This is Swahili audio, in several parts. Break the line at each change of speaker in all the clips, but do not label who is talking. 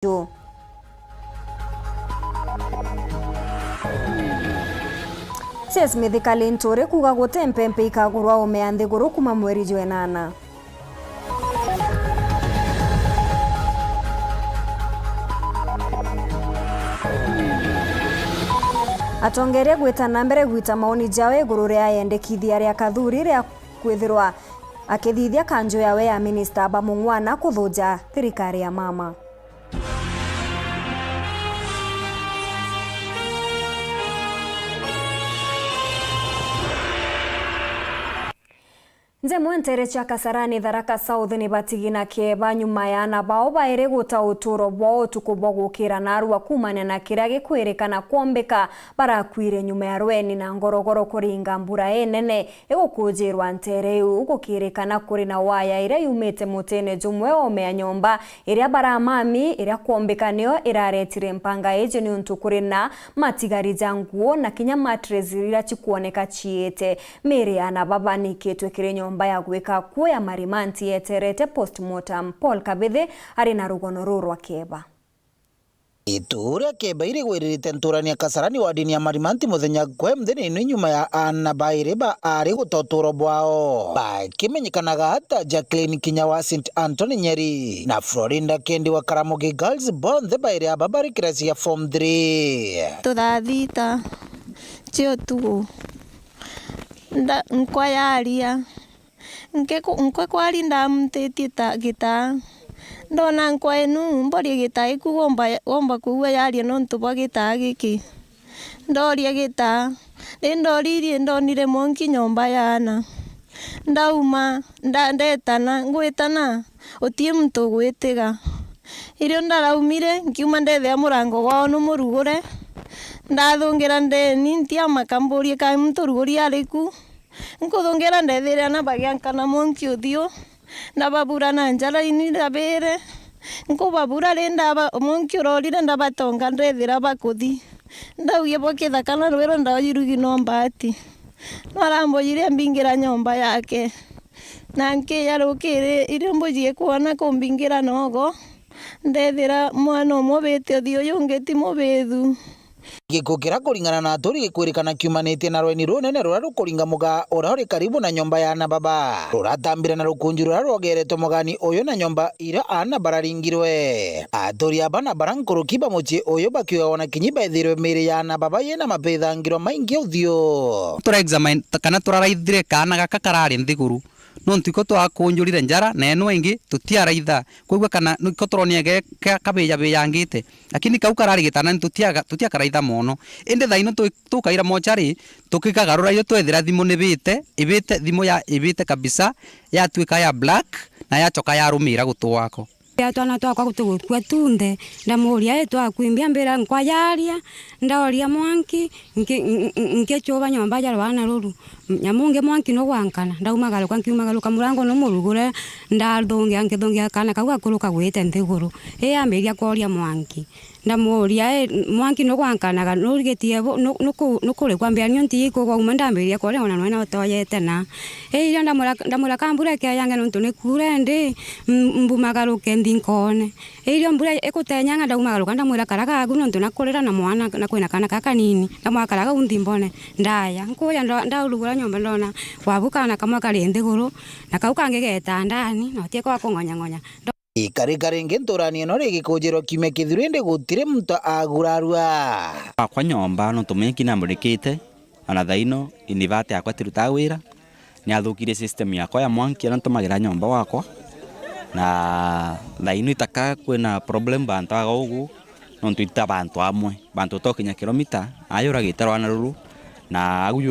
Juu. CS Mithika Linturi kuga gute mpempe ikagurwa umea nthiguru kuma mweri jwenana. Atongeria gwitana mbere gwita maoni jao iguru ria yendekithia ria Kathuri ria kwithirwa akithithia kanjo yawe ya minista Bamung'wana kuthuja thirikari ya mama. Nzemwe ntere cha Kasarani Tharaka South ni batigina kieba nyuma ya ana bao bairi guta uturo bwao utuku bwa gukira narua kumana na kiria gikwirikana kwombika barakuire nyuma ya rweni na ngorogoro kuringa mbura enene igukujirwa ntere iu gukirikana kuri na waya iria yumite mutini jumwe omea nyomba iria baramami iria kwombika nio iraretire mpanga iji ni untu kuri na matigari ja nguo na kinya mattress iria chikuoneka chiite miri ana baba nikitwe kiri nyomba ya gwika kuo ya Marimanti yeterete postmortem. Paul Kabithe ari na rugono ruru rwa kieba.
Itura kieba irigwirite nturania Kasarani wadini ya Marimanti muthenya kwe mthini ino nyuma ya ana baire ba ari gutoturo bwao bakimenyekanaga hata Jacqueline Kinya wa St Anthony Nyeri na Florinda Kendi wa Karamogi Girls bonthe baire aba bari kirasi ya form 3.
Thaa thita cia utuku nkwa yaria nkwa kwari ndamutitie gitaa ndona nkwa inu mborie gitaa giku womba kuigua yaria nontu bwa gitaa giki ndoria gitaa ri ndoririe ndonire mwanki nyomba yana ndauma ndetana ngwitana utie muntu ugwitiga irio ndaraumire nkiuma ndethea murango gwao numurugure ndathungira ndeni ntiamaka mburie kai muntu ruguri ariku nkuthungira ndethire ana bagiankana mwanki uthiu ndababura na njara ini ndabire nkubabura ri ndaba mwanki urorire ndabatonga ndethira bakuthi ndaugie bwa na rwiro ndaoyirugi no mbati no mbingira nyomba yake na nkiya rukiri irio mbujie kuona kumbingira nogo ndethira mwana umwe ubite uthiu uyu ungi ti mubithu.
Gikuo kiria kuringana na aturi gikwirikana kiumanitie na rweni runene ruria rukuringa mugaa uria uri karibu na nyomba ya ana baba ruratambire na rukunji ruria rwogeretwo mugani uyu na nyomba iria ana bararingirwe. Aturi aba na bara nkuruki ba mucii uyu bakiuga ona kinyi bethirwe miiri ya ana baba yina mabithangirwa maingi uthiu.
Tura examine kana turaraithire kana gaka karari nthiguru nontu iko twakunjurire njara na eno ingi tutiaraitha koguo kana niko turonia ge kabijabijangite lakini kau karari gitana tutiakaraitha mono indi thaa ino tukaira mochari tukikagarura iyo twethira thimu nibite ibite thimu ya ibite kabisa yatuika ya black na yachoka yarumira gutu wako.
Twana twakwa tugukua tunthe ndamuria twakwimbia mbira nkwa yaria ndaoria mwanki nkichuba nyomba ya rwana ruru nyamungi mwanki no gwankana ndaumagaruka nkiumagaruka murango no murugure ndathungia nkithungia kana kau gakuruka gwite nthiguru iyambiria kworia mwanki ndamuria mwanki no gwankanaga nurigitie nukuri kwambia nio ntiikugwa uma ndambiria kworia ona nwena utoyete na irio ndamwira ka mbura ikeyange nontu ni kura ndi mbumagaruke nthi nkone irio mbura ikutenyanga ndaumagaruka ndamwira karaga agu nontu nakurira na mwana na kwina kana kaka nini ndamwira karaga unthi mbone ndaya nkuya ndaurugura nyomba ndona wabu kana kamwe kari nthiguru na kau kangi geta ndani na utie kwa kung'onyang'onya.
Ikarika ringi nturani ino rigikunjirwo kiumia kithiru indi gutiri muntu agurarua.
Akwa nyomba nontu mengi namurikite ona thaa ino inivate yakwa tirutaga wira niathukirie system yakwa ya mwanki aria ntumagira nyomba wakwa na thaa ino itaka kwina problem bantu aga ugu nontu ita bantu amwe bantu utokinya kilomita ayuragite rwana ruru na agu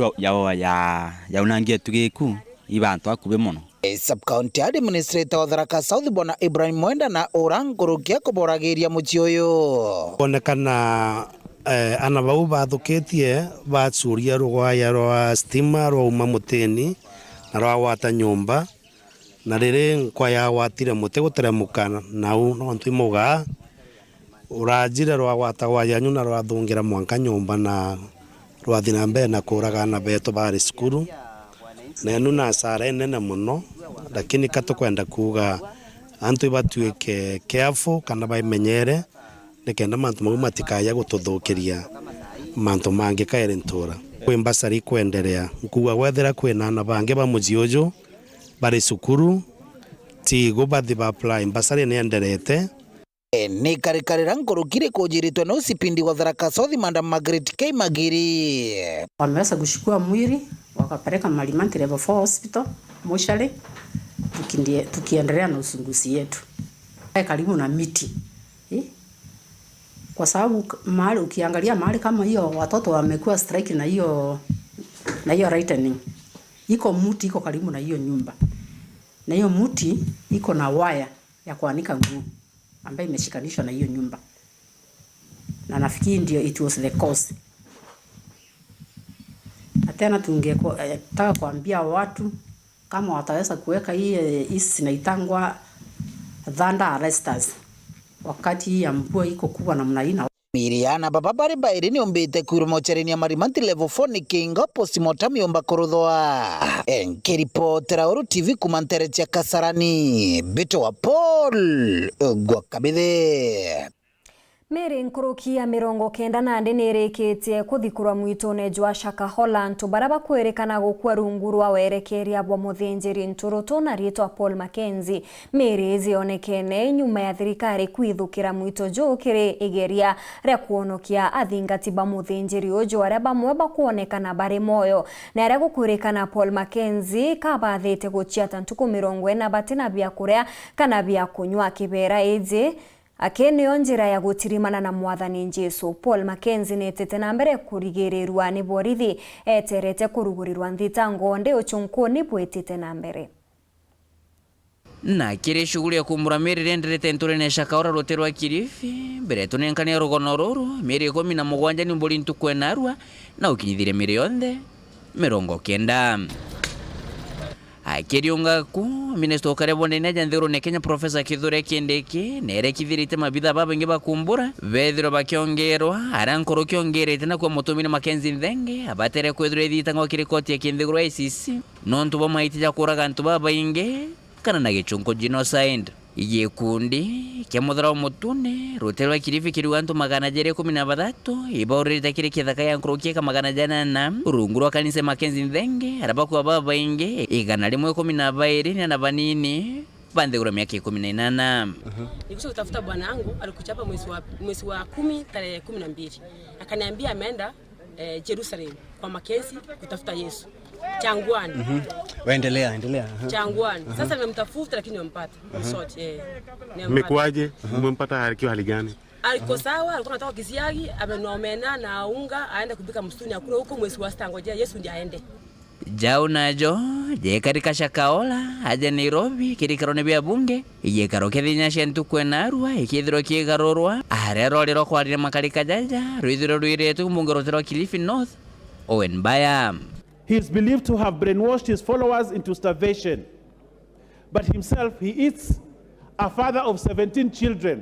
yaunangie tugiku i bantu akubi muno.
Sub-county administrator wa Tharaka South Bwana Ibrahim Mwenda na urangurukia kuboragiria mucii uyu.
Onekana ana bau bathukitie bacuria rugwaya rwa stima rwauma mutini na rwagwata nyumba na riri nkwa yagwatire muti guteremuka nau nontu imugaa uranjire rwagwata gwayanyu na rwathungira mwanka nyumba na rwathi na mbere na kuraga ana betu bari cukuru na enu na asara enene muno lakini katukwenda kuga antu ibatuike careful kana baimenyere. Nikenda mantu mau matikaya gututhukiria mantu mangi kairi ntura kwi mbasari kwenderea nkuga gwethera kwina ana bangi ba mucii uyu bari cukuru tigo bathi ba apply mbasari nienderete.
Ni karikarira nkurukire kujiritwe na usipindi wa Tharaka South Madam Margaret K Magiri.
Wameweza kushukua mwili wakapeleka Marimanti Level 4 Hospital mochari, tukiendelea na uchunguzi yetu. Karibu na miti. Kwa sababu mahali ukiangalia mahali kama hiyo watoto wamekuwa strike na hiyo lightning. Iko muti iko karibu na hiyo nyumba. Na hiyo muti iko na waya ya kuanika nguo ambayo imeshikanishwa na hiyo nyumba. Na nafikiri ndio it was the cause. Na tena tungetaka kuambia watu kama wataweza kuweka hii zinaitangwa thunder arresters wakati ya mvua iko kubwa namna hii.
Miriana baba bari bairi ni umbite kwirwo mocherenia Marimanti Level 4 ni kinga postmortem yomba kuruthwa. Nkiripotera Uru TV kuma ntere Kasarani Bito wa Paul Gwakabithe.
Miri nkuruki ya 94 nirikitie kuthikurwa mwitune jwa Shakahola ntu baria bakwirikana gukua rungu rwa werekeria bwa muthinjiri nturutu na rietwa Paul Mackenzie. Miri zionekene nyuma ya thirikari kwithukira mwito juu kiri igeria ria kuonokia athingati ba muthinjiri uju aria bamwe bakuonekana bari moyo na aria gukwirikana Paul Mackenzie kabathite guchiata ntuku 40 batina bia kuria kana bia kunywa kibera iji ake niyo njira ya gutirimana na mwathani Jesu. Paul Mackenzie netete na mbere kurigirirwa ni borithi eterete kurugurirwa nthitango nde uchunku ni bwetete na mbere.
Na kiri shughuli ya kumbura miri renderete nturene Shakahola rute rwa Kilifi mbere tunenkania rugono ruru miri 17 ni mburi ntukwe narua na ukinyithire miri yonthe 90. Akiriunga ku minister okarebo ndene janthiro ne Kenya Professor Kithure Kindiki nerekithirite mabitha babaingi bakumbura bethiro bakiongerwa arankoro kiongerete na kwa mutumini Mackenzie Nthenge abatere kwithirwa ithitangwa kiri koti ya kinthiguru ICC nontu bwa maiti ja kuraga antu babaingi kana na gichunko genocide. Igikundi kia muthara mutune rute rwa Kilifi kiriwa antu 213 ibaurite kiri kithaka ya nkurukieka 400 urungu rwa kanisa Mackenzie Nthenge arabakwa babaingi 112 na banini banthigura miaka 18.
Nilikuja kutafuta bwana wangu, alikuchapa mwezi wa 10 tarehe 12. Akaniambia ameenda Jerusalem kwa Mackenzie kutafuta Yesu. Changwani.
Waendelea, endelea.
Changwani. Sasa nimemtafuta lakini nimempata. Msoti.
Mmekuaje? Mmempata akiwa hali gani?
Aliko sawa, alikuwa anatoka Kisiagi, amenomena na unga, aenda kupika msituni akule huko mwezi wa 6 ngojea Yesu ndiye aende.
Jau najo je katika Shakahola aje Nairobi kirikaro bya bunge igikaro kethinya cia ntukwe narua ikithirwo kigarurwa aria roriro kwarire makarika jaja rwithiro rwiretwe mbunge rutero Kilifi North Owen Baya.
He is believed to have brainwashed his followers into starvation. But himself, he eats. A father of 17 children.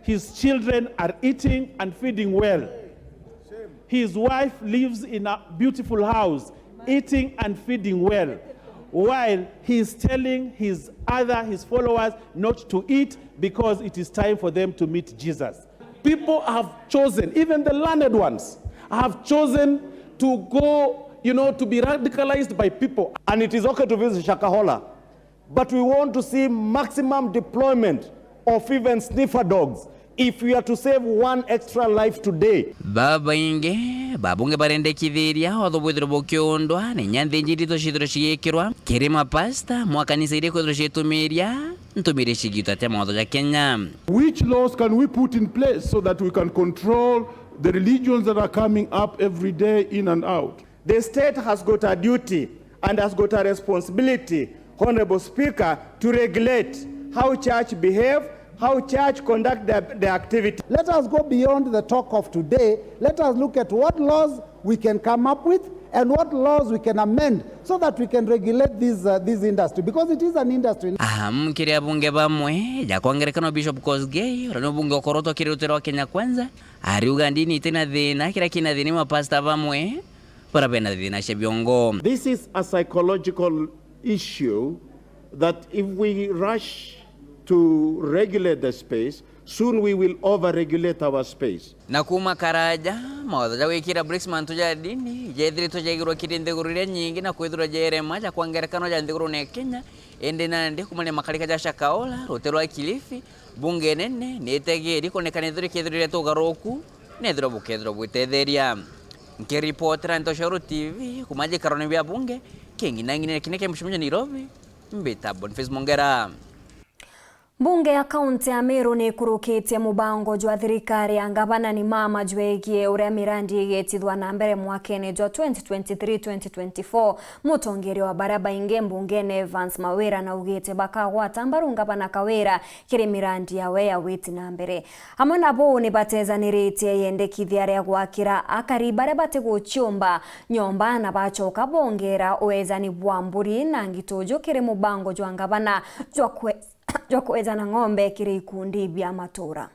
His children are eating and feeding well. His wife lives in a beautiful house, eating and feeding well, while he is telling his followers not to eat because it is time for them to meet Jesus.
People have chosen, even the learned ones, have chosen to go, to be radicalized by people.
And it is okay to visit Shakahola, but we want to see maximum deployment of even sniffer dogs if we are to save one extra life today.
Baba inge babunge barendekithiria watho bwithirwo bukiundwa ni nyanthinji ndito cithirwo cigikirwa kirima pasta mwakanisa iria kwithirwo citumiria ntumire cigitwa tia mawatho ja Kenya.
Which laws can we put in place so that we can control the religions that are coming up every day in and out?
The state has got a duty and has got a responsibility, Honorable Speaker, to regulate how church behave, how church conduct their activity.
Let us go beyond the talk of today. Let us look at what laws we can come up with and what laws we can amend so that we can regulate this industry, because it is an industry.
Mkiria bunge bamwe ja kwa Bishop Kosgei urano bunge okoroto kirutero Kenya Kwanza ariuga ndini tena thina kira kina thini mapasta bamwe barabena thina cia biongo.
This is a psychological issue that if we rush to regulate the space,
Soon we will overregulate our space.
Na kuma karaja mawatho ja gwikira BRICS mantu ja dini jethiritwe jaigirwo kiri nthiguru iria nyingi na kwithirwa jerema ja kwa ngerekano ja nthiguru ne Kenya indi nandi kumania makarika ja Shakahola rute rwa Kilifi bunge nene nitegeri kuonekana ithirwo ikithirire tugaruku nethirwo bukethirwo bwitetheria. Nkiripotera Ntoshoru TV kuma jikaroni bya bunge king'inang'inire kineke mshumunyo Nairobi mbita Boniface Mongera.
Mbunge ya kaunti ya Meru ni ikurukitie mubango jwa thirikari ya ngavana ni mama jwegie uria mirandi igetithwa na mbere mwakene jwa 2023-2024. Mutongeri wa baria baingi mbungene Evans Mawira na ugite bakagwata mbaru ngavana Kawira kiri mirandi yawe ya witi na mbere. Hamwe nabo ni batezaniritie yendekithia ria gwakira akari baria batiguchiumba nyomba na bachoka bongera uwezani bwa mburi na ngitojo kiri mubango jwa ngavana jwa kuweza na ng'ombe kiri ikundi bya matura.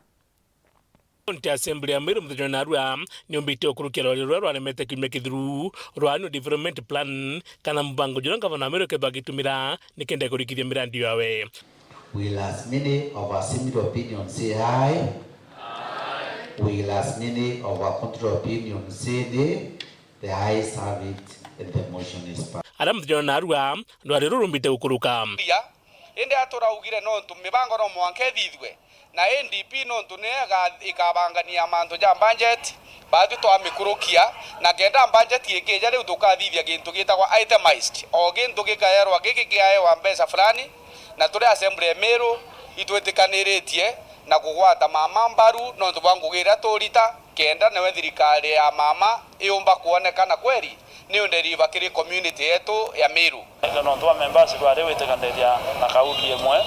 County Assembly ya Meru muthenya narua niumbite ukurukia rwari rwa rwaremete kiumia kithiru rwa Annual Development Plan kana mubango jura ngavana Meru kethwa agitumira nikenda kurikithia mirandi yawe.
Will as many of our similar opinion say aye? Aye. Will as many of our contrary opinion say nay? The ayes have it and the motion is passed.
Aria muthenya narua rwari rurumbite gukuruka.
Indi aturaugire nontu mibango no mwanke thithwe na NDP nontu ne ikabangania mantu ja budget bathu twamikurukia na kenda budget ikija riu tukathithia gintu gitagwa itemized o gintu gikaerwa giki kiaewa mbeca fulani na turi assembly Meru itwitikaniritie na kugwata mama mbaru nontu bwa ngugira turita kenda newe thirikari ya mama iumba kuonekana kweri ni underiva kiri community yetu ya Meru.
No ntwa members bare witikanĩria na kauli imwe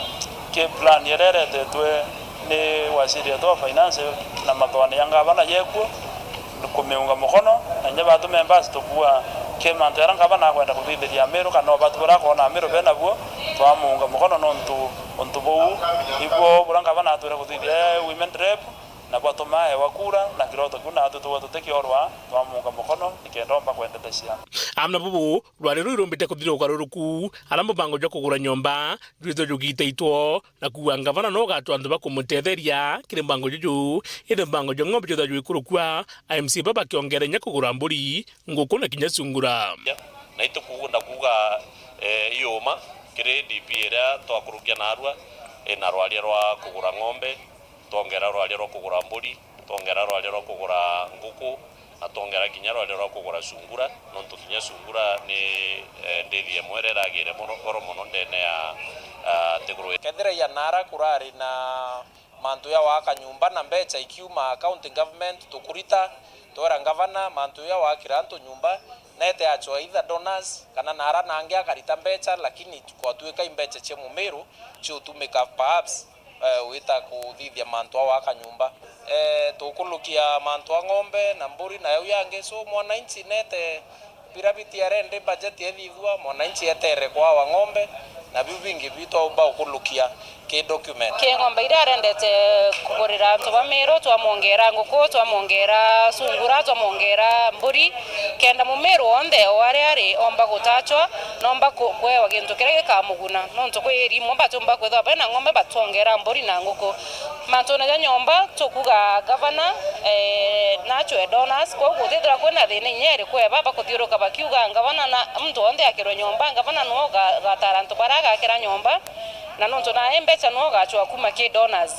ki plan yereretwe ni waziri wa finance na mathwani ya ngavana yekuo kumiunga mukono na nya batu members tukua ki mantu era ngavana kwenda kuthithiria Meru kana batu bara kona Meru bena buo twamuunga mukono no ntu untu buu ibwo bura ngavana atura kuthithia women rep na bwatuma hewa kura na kiroto kuna atu tutekiorwa twamunga mukono ikendomba kwendetecia
amna bubu rwari ruirumbite kuthira ruruku ara mubango jwa kugura nyomba rwitho jugite itwo na kuwa ngavana no gatwa andu bakumutetheria kiri mbango juju indi mbango jwa ng'ombe jotha jwikurukua IMC baba kiongere nya kugura mburi nguku na kinya sungura
na itukuga kuga iuma kiri DP iria twakurukia narua ina rwaria rwa kugura ng'ombe twongera rwaria rwa kugura mburi twongera rwaria rwa kugura nguku na twongera kinya rwaria rwa kugura sungura nontu kinya sungura ni ndithi imwe ĩrĩa ĩragĩire goro mũno ndene ya Tiguru.
Kethira ya nara kurari na mantu ya waka nyumba na mbecha ikiuma county government tukurita twera ngavana mantu ya wakira antu nyumba nete acho either donors kana nara nange akarita mbecha lakini kwatuika imbecha che Mumeru chiutumika perhaps wita kuthithia mantu awa aka nyumba tukulukia mantu a ng'ombe na mburi na yange so mwananchi nete pirabiti arende budget yethithua mwananchi etere kwa wa ng'ombe na biu bingi bitwa uba ukulukia ke document
ke ng'ombe ira arendete kugurira antu ba Meru twamwongera nguku twamwongera sungura twamwongera mburi kenda Mumeru onthe o aria ari omba gutachwa nomba kwewa gintu kiria gikamuguna nontu kwi irimwe batumba kwithwa bena ng'ombe batwongera mburi na nguku mantu na nyomba tukuga governor nachwe donors koguo thithira kwina thina inyeri kweba bakuthiuruka bakiuga ngavana na mntu onthe akirwe nyomba ngavana no gatara antu baria agakira nyomba na nontu na mbeca no gachwa kuma ki donors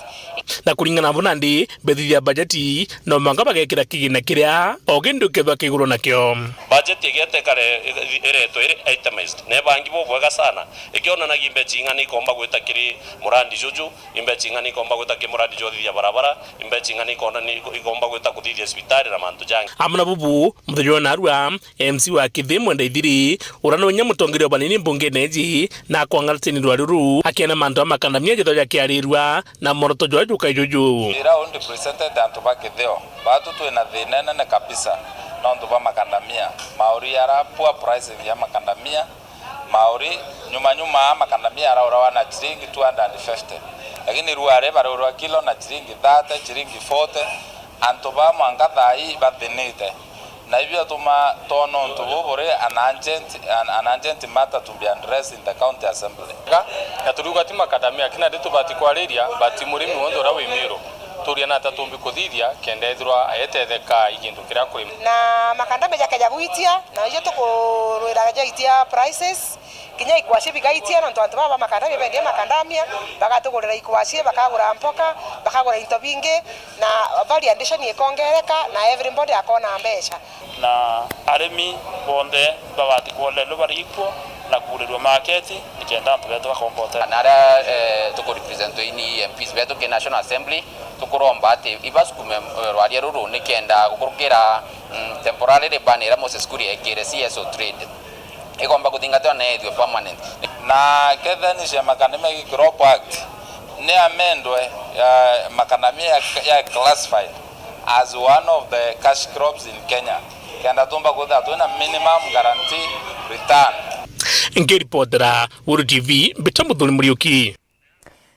na kuringana na nandi bethithia bajeti no manga bagekira kigina kiria o gindu kethwa kiguru nakio
budget igete kare iretwo iri itemized ne bangi bo bwega sana ikionanagia imbeca ing'ana ikomba gwita kiri murandi juju imbeca ing'ana ikomba gwita ki murandi jothithia barabara imbeca ing'ana ikomba gwita kuthithia cibitari na mantu jangi
amna bubu muthenya na arua MC wa Kithii Mwenda Ithiri uria no nyamutongoria banini mbunge neji na kwangaratini rwaruru akiana mantu amakandamia jitho ja kiarirua na moroto jwa juka juju
ira undi presented antu ba Kithio batu twina thina nene kabisa nondu ba makandamia mauri ara poor price ya makandamia mauri nyuma nyuma makandamia araurawa na chiringi 250 lakini ruare baraurwa kilo na chiringi 30 chiringi 40 antu ba mwanga thai bathinite na ibyo tuma tono ntu bubure an urgent matter to be addressed in the county assembly
na turuga ti makandamia kina nditu bati kwariria bati murimi wonthe uria wi Meru
Turia na tatumbi kuthithia kenda ethirwa ayetetheka igindu kiria kurima
na makandamia jakeja gwitia na ijo tukurwira jaitia prices kinya ikwaci bigaitia nontu antu baba makandamia bendia makandamia bagatugurira ikwaci bakagura mpoka bakagura into bingi na value addition ikongereka na everybody akona mbeca
na arimi bonthe babati kuolelwo bari ikuo na kuurirwo market nikenda antu betu bakombote
na aria tukurepresentwo ini MPs betu ki National Assembly tukuromba ati ibasukume rwaria ruru nikenda gukurukira temporary ban ira Moses Kuria ekire CSO trade igomba guthingatwo na ethio permanent
na kethanisha makandamia Crop Act ni amendwe makandamia ya classified as one of the cash crops in Kenya kenda tumba kutha twina minimum guarantee return.
Ngiripotera Wuru TV mbita Muthoni Muriuki.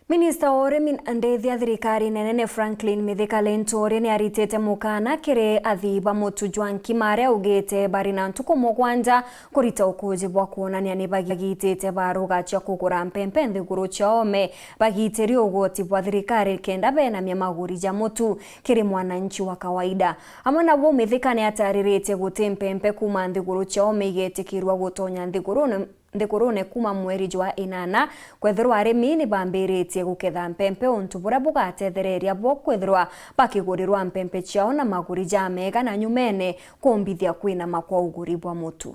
Minista wa urimi na ndethia thirikari nene Franklin Mithika Linturi ni aritite mukana kiri athii ba mutu jwa nkima aria augite bari na ntuku mugwanja kurita ukuji bwa kuonania ni bagitite baruga cia kugura mpempe nthiguru cia ome bagitiri ugoti bwa thirikari kenda benamia maguri ja mutu kiri mwananchi wa kawaida. Amwe nabo Mithika ni atariritie guti mpempe kuma nthiguru cia ome igetikirwa gutonya nthigurune kuma mweri jwa inana kwethirwa arimi ni bambiritie guketha mpempe untu buria bugatethereria bo kwithirwa bakigurirwa mpempe ciao na maguri ja mega na nyumene kumbithia kwina makwa uguri bwa mutu.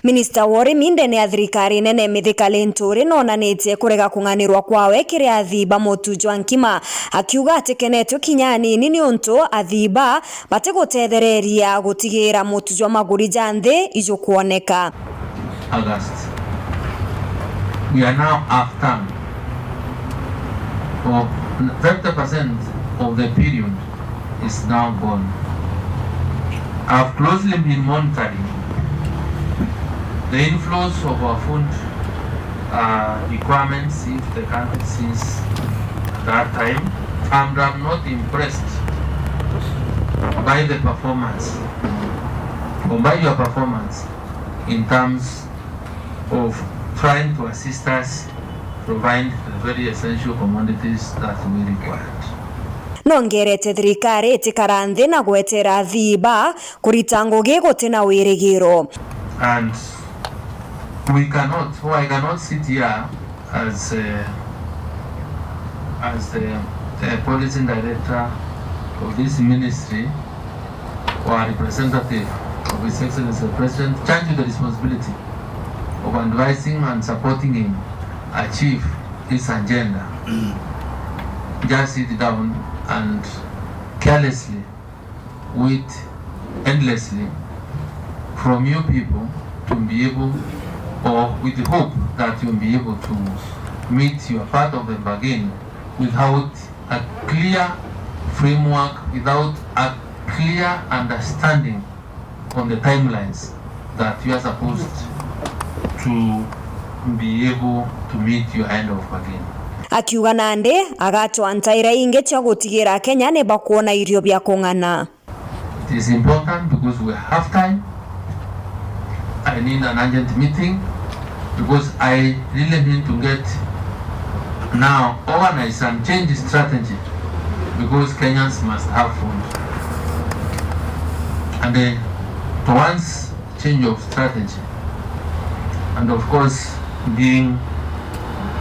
Minista wa urimi ndene ya thirikari nene Mithika Linturi nonanitie kurega kung'anirwa kwawe kiri athii ba mutu jwa nkima akiuga ati kenetio kinya nini ni untu athii ba batigutethereria gutigira mutu jwa maguri ja nthi ijukuoneka.
August. We are now after 50% of the period is now gone. I've closely been monitoring the inflows of our food requirements into the country since that time, and I'm not impressed by the performance, or by your performance in terms of trying to assist us provide the very essential commodities that we required.
Nongerete thirikari itikara nthi na gwetera athii ba kurita ngugi gutina wirigiro.
And we cannot, or I cannot sit here as the policy director of this ministry or a representative of His Excellency the President, charge with the responsibility of advising and supporting him achieve his agenda. Just sit down and carelessly wait endlessly from you people to be able, or with the hope that you'll be able to meet your part of the bargain without a clear framework, without a clear understanding on the timelines that you are supposed to be able to meet your end of bargain.
Akiuga nandi agatwa ntaira ingi cia gutigira Kenya ni bakuona irio bia kung'ana.
It is important because we have time. I need an urgent meeting because I really need to get now organized and change the strategy because Kenyans must have food. And then towards change of strategy, and of course being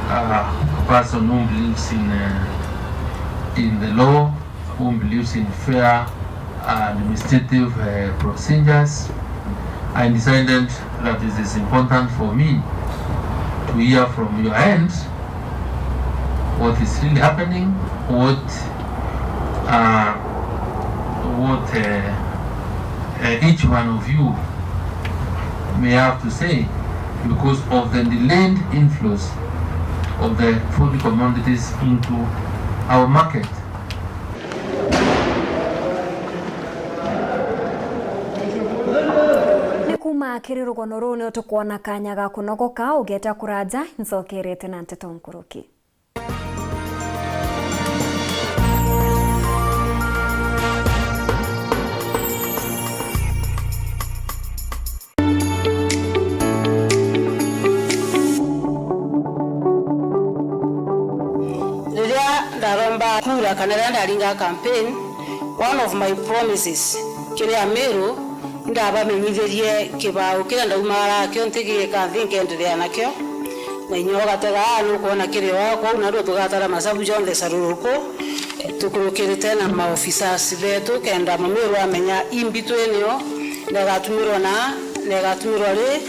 a person who believes in the law, who believes in fair administrative procedures, I decided that it is important for me to hear from your end what is really happening, what each one of you may have to say because of the delayed inflows of the food commodities into our market.
Kuma kiri rugono ruu ni utukuona kanya ga kunogoka ugeta kuraja ncokerete na nteto nkuruki.
Riria ndaromba kura kana riria ndaringa campaign, one of my promises kiria Meru ndabamenyithirie kibao kiria ndaumagara kio ntigika nthi nkenderea nakio na inyuo gatega nukuona kirio kou naruo tugatara macabu jonthe caruruku tukurukirite na maofisas betu kenda Mumeru amenya imbitu enio negatumirwo na negatumirwo ri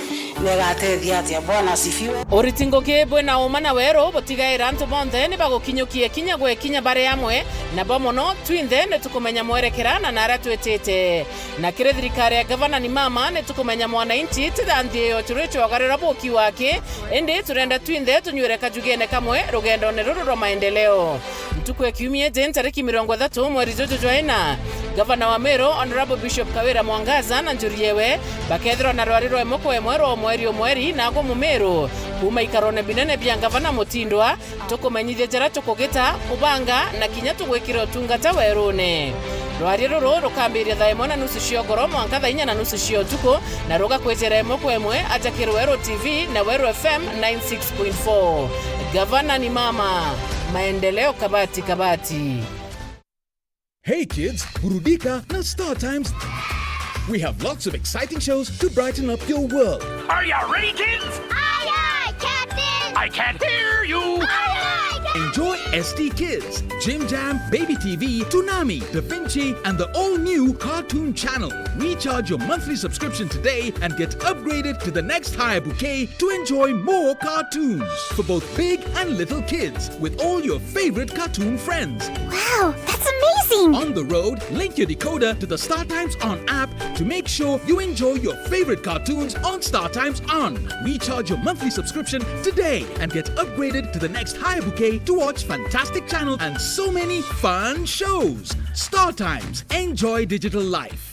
negatethia atia. Bwana asifiwe.
Uritingo bwe na uma na weru butigaira antu bonthe ni bagukinyukie kinya gwekinya bari amwe na bo muno twinthe ni tukumenya mwerekera na naria twitite na kiri thirikari ya gavana ni mama ni tukumenya mwananchi tithanthie yo turichwagarira buki wake indi turenda twinthe tunywire kajugene kamwe rugendo-ini ruru rwa maendeleo. Ntuku ya kiumia jen tariki 30 mweri jojo jwaina Gavana wa Meru Honorable Bishop Kawira Mwangaza na Njuriewe bakethirwa na rwari rwa ĩmwe kwa ĩmwe rwa mweri mweri nago Mumeru kuma ikarone binene bya gavana Mutindwa tukumenyithia njira tukugita kubanga na kinya tugwikira utungata werune. Rwari ruru rukambiria thaa 1:30 cia ngoro mwanka thaa 4:30 cia utuku na rugakwitira ĩmwe kwa ĩmwe ajakiri Weru TV na Weru FM 96.4. Gavana ni mama, maendeleo kabati kabati.
Hey kids, burudika na Star Times. We have lots of exciting shows to brighten up your world.
Are you ready, kids?
Aye, aye, Captain!
I can't hear you!
Aye, aye, Captain!
Enjoy SD Kids, Jim Jam, Baby TV, Toonami, Da Vinci, and the all-new Cartoon Channel. Recharge your monthly subscription today and get upgraded to the next higher bouquet to enjoy more cartoons for both big and little kids with all your favorite cartoon friends.
Wow, that's amazing!
On the road, link your decoder to the Star Times On app to make sure you enjoy your favorite cartoons on Star Times On. Recharge your monthly subscription today and get upgraded to the next higher bouquet to watch fantastic channels and so many fun shows. Star Times, enjoy digital life.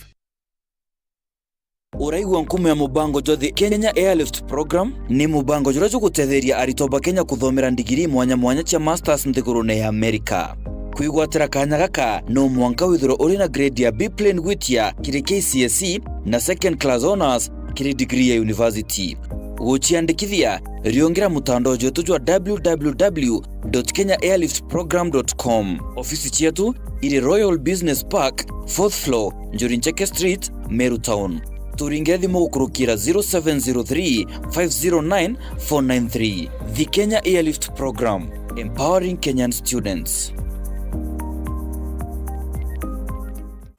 Uraigua nkumo ya mubango jwa Kenya Airlift Program ni mubango juria jugutetheria arutwo ba Kenya kuthomera ndigiri mwanya mwanya cia masters nthigurune ya America. Kwigwatira kanya gaka no mwanka withirwo uri na grade ya B plain gwitia kiri KCSE na second class honors kiri degree ya university. Guchiandikithia riongira mutandao jetu jwa www.kenyaairliftprogram.com. Ofisi chetu iri Royal Business Park, 4th floor, Njurincheke Street, Meru Town. Turinge thimu gukurukira 0703 509 493. The Kenya Airlift Program, empowering Kenyan students.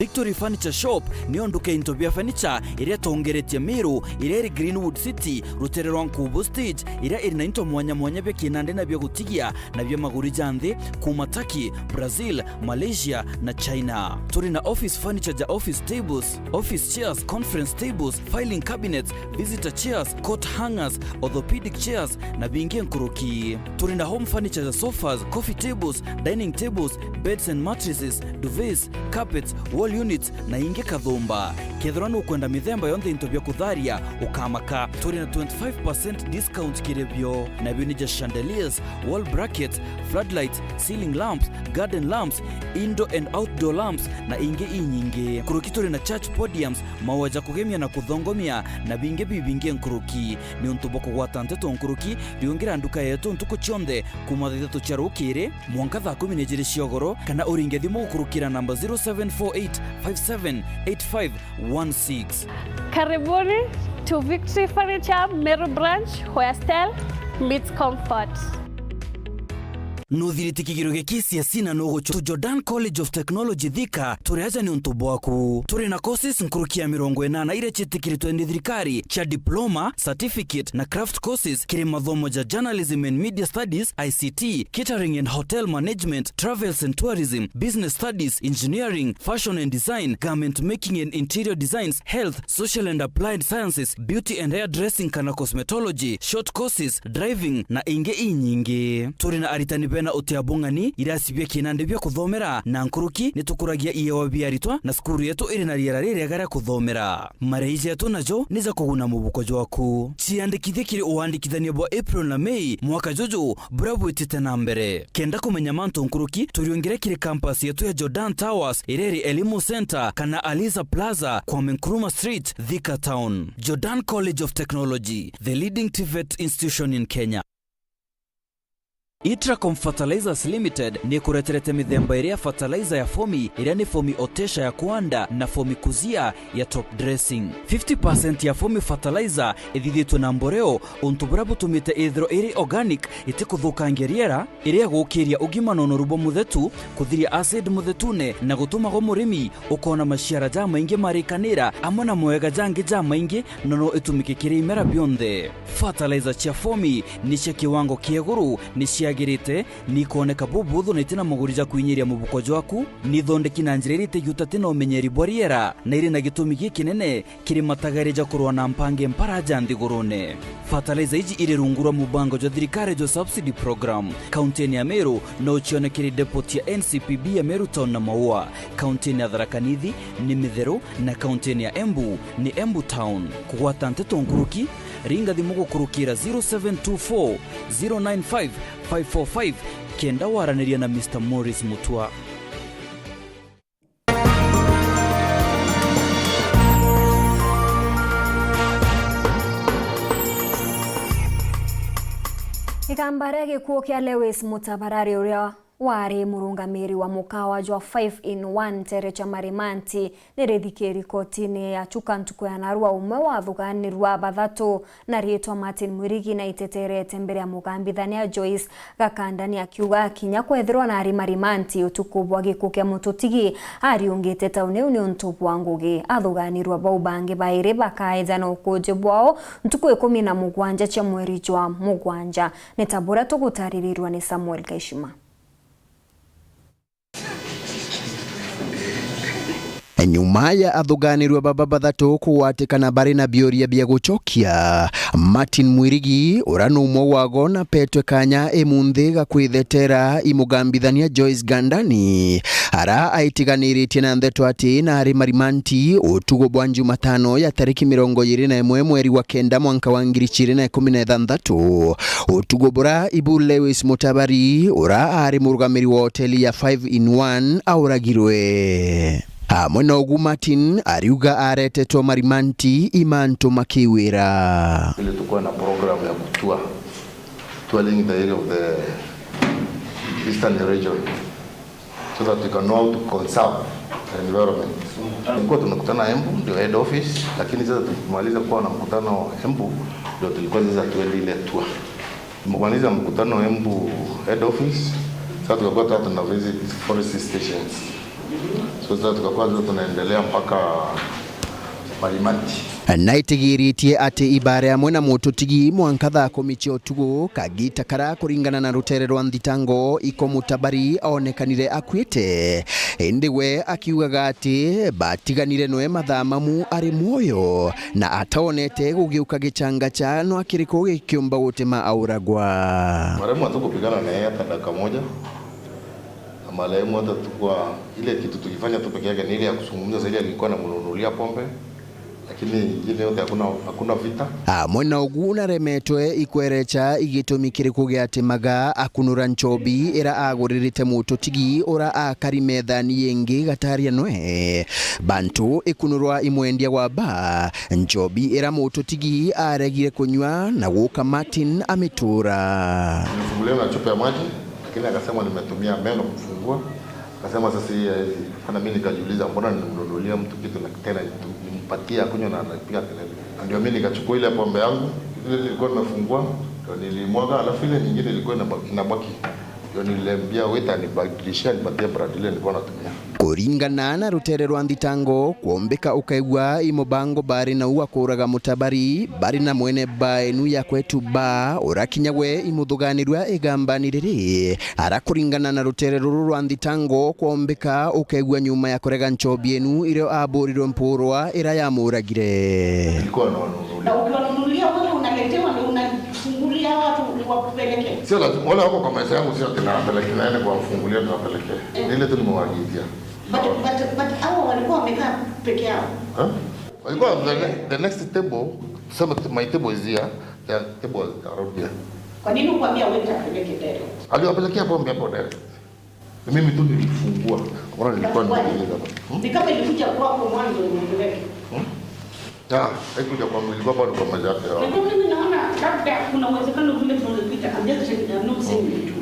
Victory Furniture Shop niyo nduka into bya furniture iria tongeretie Meru iria iri Greenwood City rutere rwa Nkubu Stage iria iri na into mwanya mwanya bya kinande na bya gutigia na bya maguri janthi kuma Turkey, Brazil, Malaysia na China. Turi na office furniture ja office tables, office chairs, conference tables, filing cabinets, visitor chairs, coat hangers, orthopedic chairs na bingi nkuruki. Turi na home furniture ja sofas, coffee tables, dining tables, beds and mattresses, duvets, carpets, wall units na ingi kathumba. Kethira nukwenda mithemba yonthe into bya kutharia ukamaka. Turi na 25% discount kiribio nabio ni ja chandeliers, wall brackets, floodlights, ceiling lamps, garden lamps, indoor and outdoor lamps na ingi inyingi. Kuruki turi na church podiums, maua ja kugemia na kuthongomia na bingi bibingi nkuruki. Ni untu bwa kugwata nteto nkuruki riungira nduka yetu ntuku cionthe kuma thaa 3 cia rukiri mwanka thaa 12 cia ogoro kana uringe thimu gukurukira namba 0748 578516.
Karibuni to Victory Furniture Meru Branch, where style meets comfort.
Nuthirite kigiro gä KCSE na nugucho to Jordan College of Technology Thika turi aja ni untu bwaku. Turi na courses nkurukia 80 iria ciitikiritwe ni thirikari cha diploma, certificate na craft courses kiri mathomo ja journalism and media studies, ICT, catering and hotel management, travels and tourism, business studies, engineering, fashion and design, garment making and interior designs, health, social and applied sciences, beauty and hairdressing kana cosmetology, short courses, driving na ingi inyingi. Turi na aritani bena utia bung'ani irasi bia kinande bia kuthomera na nkuruki nitukuragia iyewa bia aritwa na cukuru yetu iri na riera ririega ria kuthomera. Marĩhi jetu najo ni za kuguna mubuko jwaku. Ciandikithie kiri uwandikithania bwa April na May mwaka juju buria bwitite na mbere. Kenda kumenya mantu nkuruki turiongere kiri campus yetu ya Jordan Towers ireri Elimu Center kana Aliza Plaza kwa Nkrumah Street, Thika Town. Jordan College of Technology, the leading TVET institution in Kenya. Itracom Fertilizers Limited nĩ ĩkũreterete mĩthemba ĩrĩa ya fertilizer ya fomi ĩrĩa nĩ fomi otesha ya kuanda na fomi kuzia ya top dressing. 50% ya fomi fertilizer ĩthithĩtwo na mboreo untu buria butumite ithiro ĩrĩ organic ĩtĩkũthũkangia rĩera ĩrĩa gũkĩria ũgima na ũnoru bwa mũthetu kũthiria acid mũthetune na gũtũmago mũrĩmi ũkona maciara ja maingĩ marĩkanĩra amwe na mwega jangĩ ja maingĩ na no ĩtumĩke kĩrĩ imera bionthe. Fertilizer cia fomi nĩ cia kiwango kĩa igũrũ nĩ ciagĩrĩte nĩ ikuoneka bubuthu na itina mũgũri ja kwinyiria mũbuko jwaku nĩ thondeki na njĩra ĩrĩa ĩtĩgiuta na ũmenyeri bwa rĩera na irĩ na gĩtũmi gĩkĩnene kĩrĩ matagarĩ ja kũrũa na mpange mpara ja nthigũrũne. Fertilizer iji irĩ rungu rwa mũbango jwa thirikari jwa subsidy program kaunti-inĩ ya Meru no ũcionekere depot ya NCPB ya Meru Town na Maua, kaunti-inĩ ya Tharaka Nithi nĩ Mitheru na kaunti-inĩ ya Embu nĩ Embu Town. Kũgwata nteto nkuruki ringa thimu gũkũrũkĩra 0724 095 545 kenda waranĩria na Mr. Morris Mutua.
Igamba rĩa gĩkuũ kĩa Lewis Mutabarari ũrĩa warĩ mũrũngamĩri wa mũkawa jwa 5 in 1 tere cha Marimanti nĩ rĩthikie rikoti-inĩ ya Chuka ntuku ya narua ũmwe wa thuganĩrwa bathatũ na rĩtwa Martin Mwirigi na iteterete mbere ya mũgambithania Joyce Gakandani akiuga kinya kwethirwo na ari Marimanti ũtukũ bwa gĩkuũ kĩa mũtũtigi ariũngĩte taũni ĩu nĩ ũntũ bwa Ngũgĩ. Athuganĩrwa bau bangĩ baĩrĩ bakaeja na ũkũnjĩ bwao ntuku 17 cia mweri jwa mũgwanja. Nĩ ta bũrĩa tũgũtarĩrĩrwa nĩ Samuel Kaishima.
Nyuma ya athuganirwe baba bathatu kugwatikana bari na bioria bia gucokia Martin Mwirigi uria ni umwe wago na petwe kanya imunthi ga kwithetera imugambithania Joyce Gandani ara aitiganiritie na ntheto ati na ari Marimanti utugo bwa Jumatano ya tariki 21 mweri wa 9 mwanka wa 2016 utugo bura ibu Lewis Mutabari ura ari murugamiri wa hoteli ya 5 in 1 auragirwe. Hamwe ugu Martin ariuga aretetwo Marimanti imantu makiwira.
Ile tulikuwa na program ya kutua touring the area of the eastern region so that we can know how to conserve the environment. Tulikuwa tunakutana Embu ndio head office, lakini sasa tukimaliza kuwa na mkutano Embu ndio tulikuwa sasa tuende ile tour. Tumemaliza mkutano Embu head office, sasa tukakuwa tuna visit forest stations. So sasa tukakuwa tunaendelea mpaka Marimanti.
Naitigiritie ati ibare amwe na mututigi mwanka thaa kumi cia utugu kagita kara kuringana na rutere rwa nthitango iko Mutabari onekanire akuite indi we akiugaga ati batiganire noe mathaa mamu ari muoyo na ataonete gugiuka gichanga cha no akiriko gikiumba gutema auragwa.
Marehemu hatukupigana na yeye hata dakika moja. Marehemu hata tukua ile kitu tukifanya tu peke yake ni ile ya kuzungumza zaidi, alikuwa anamnunulia pombe, lakini nyingine yote hakuna vita.
Mwena ugu naremetwe ikwerecha igitumi kiriku giatimaga akunura nchobi ira aguririte mututigi ura akarime thani yingi gataria nwe bantu ikunurwa imwendia wa ba nchobi ira mututigi aregire kunywa na guka Martin amitura.
Nilifungulia na chupa ya maji, lakini akasema nimetumia meno kufungua. Akasema sasa hii haiwezi. Kana mimi nikajiuliza mbona nilimnunulia mtu kitu na tena nimpatie akunywe na anapiga kelele. Na ndio mimi nikachukua ile pombe yangu, ile nilikuwa nimefungua, ndio nilimwaga, alafu ile nyingine ilikuwa inabaki. Ndio niliambia waiter nibadilishie nipatie brand ile nilikuwa natumia.
Kuringana na rutere rwa nthitango kuombeka ukaigua imobango bari na uwa kuraga Mutabari bari na mwene ba enu ya kwetu ba urakinyagwe imuthuganirwa igambani riri ara kuringana na rutere ruru rwa nthitango kuombeka ukaigua nyuma ya kurega nchobi enu irio aburirwe mpurwa ira yamuragire.
Nilikuwa nawanunulia.
Na ukiwanunulia wewe unaletewa na unafungulia watu wakupelekee.
Sio lazima wala wako kwa maisha yangu, sio tena napelekea naende kuwafungulia tunapelekea. Ile tu nimewagizia.
But hao walikuwa wamekaa peke yao.
Huh? Walikuwa the next table, some my table is here, the table is around here.
Kwa nini ukwambia waiter apeleke direct?
Aliwapelekea pombe hapo direct. Mimi tu nilifungua. Mbona nilikuwa nimeuliza hapa?
Ni kama ilikuja kwako mwanzo unapeleke.
Haikuja kwangu, ilikuwa bado kwa maisha yake.
Lakini mimi naona labda kuna uwezekano vile tulipita. I'm just saying, I'm not saying it.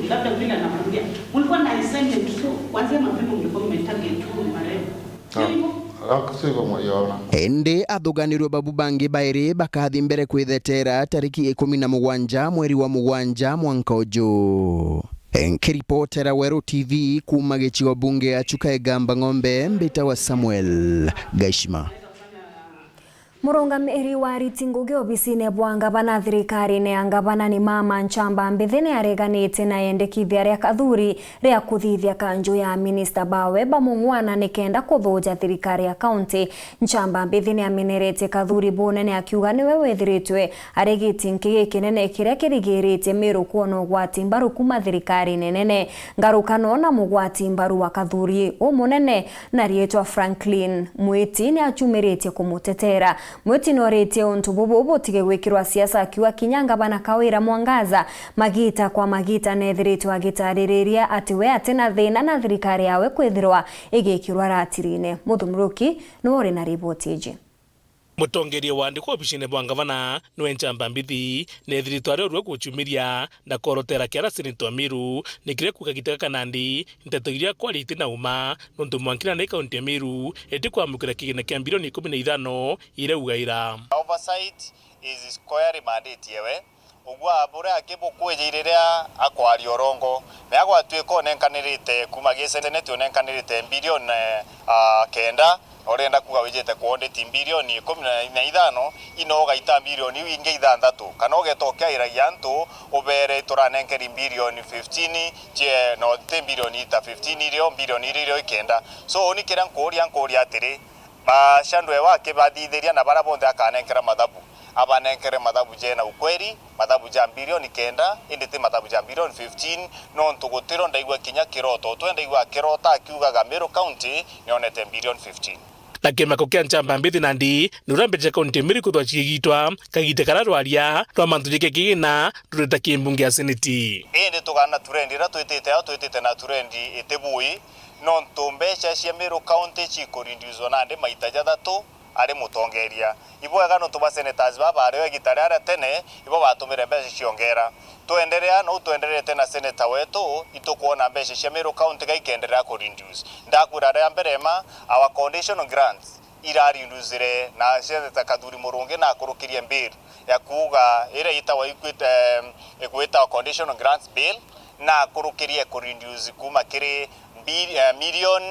Labda vile anakuambia mlikuwa na assignment, so kuanzia mapema mlikuwa mmetarget tu marehemu. Sio hivyo?
Sio hivyo Your Honor.
Indi athuganirwe babu bangi bairi bakathi mbere kwithetera tariki 17 mweri wa 7 mwanka uju. Nkiripotera Weru TV kuma gicigo bunge ya Chuka Igamba Ng'ombe, mbita wa Samuel Gaishima.
Murungamiri wa Riti Ngugi obicine bwa ngavana thirikari-ini ya ngavana ni Mama Nchamba Mbithi ni areganite na yendekithia ria Kathuri ria kuthithia kanju ya minista bawe bamung'wana nikenda kuthuja thirikari ya kaunti. Nchamba Mbithi ni ameneretie Kathuri bunene akiuga niwe withiritwe ari gitinki giki nene kiria kirigiritie Meru kuona ugwati mbaru kuma thirikari-ini nene. Ngarukano na mugwati mbaru wa Kathuri umunene na rietwa Franklin Mwiti ni achumiritie kumutetera. Mwiti noritie untu bubu butige gwikirwa siasa akiuga kinya ngavana Kawira Mwangaza magita kwa magita nethiritwe agitaririria ati we atina thina na thirikari yawe kwithirwa igikirwa ratiri-ini. Muthumuruki niwe uri na riboti iji.
Mutongeria wa andikwo obicine bwa ngavana niwe Nchamba Mbithi nethiritwe aria urua guchumiria na korotera kiara seneta Miru nikiria kuga gitega kanandi nteto iria kwari iti na uma nontu mwankina na kaunti ya Miru iti kwamukira kigina kia bilioni 15 iraugaira.
Oversight is square mandate yewe ugwa abure akibukwijeire riria akwaria urongo na agwatuika unenkanirite kuma gisenete unenkanirite bilioni 9 urenda kuga wijite kuondeti bilioni 15 ino ugaita bilioni ingi 6 kana ugeta ukiairagia antu ubere turanenkeri bilioni 15 je no te bilioni ta 15 irio bilioni irio 9 so oni kiria nkuria atiri bashandwe wake bathithiria na bara bonthe akanenkera mathabu abanenkere mathabu jena ukweri mathabu ja bilioni 9 indi ti mathabu ja bilioni 15 no ntugutiro ndaigua kinya kiroto twendaigua kirota akiugaga Meru County nionete bilioni 15.
Na kimako kia Nchamba Mbithi nandi nurambĩrĩria kaunti Meru kwithwa cigigitwa kagite karia rwaria rwa mantu jike kigina rurita kimbunge ya seneti.
Indi tugana turendi ira twitite ao twitite na turendi itibui no ntu mbeca cia Meru County cikurindiuzwo nandi maita jathatu ari mutongeria ibwega no tuba senators baba ario egitari aria tene ibo batumire mbeca ciongera twenderea no twenderete na senator wetu itukuona mbeca cia Meru County gaikenderea ku reduce ndakwira ria mbere ma our conditional grants irarinduzire na senator Kathuri Murungi na akurukirie bill ya kuga ira itawa ikwita conditional grants bill na akurukirie ku reduce kuma kiri million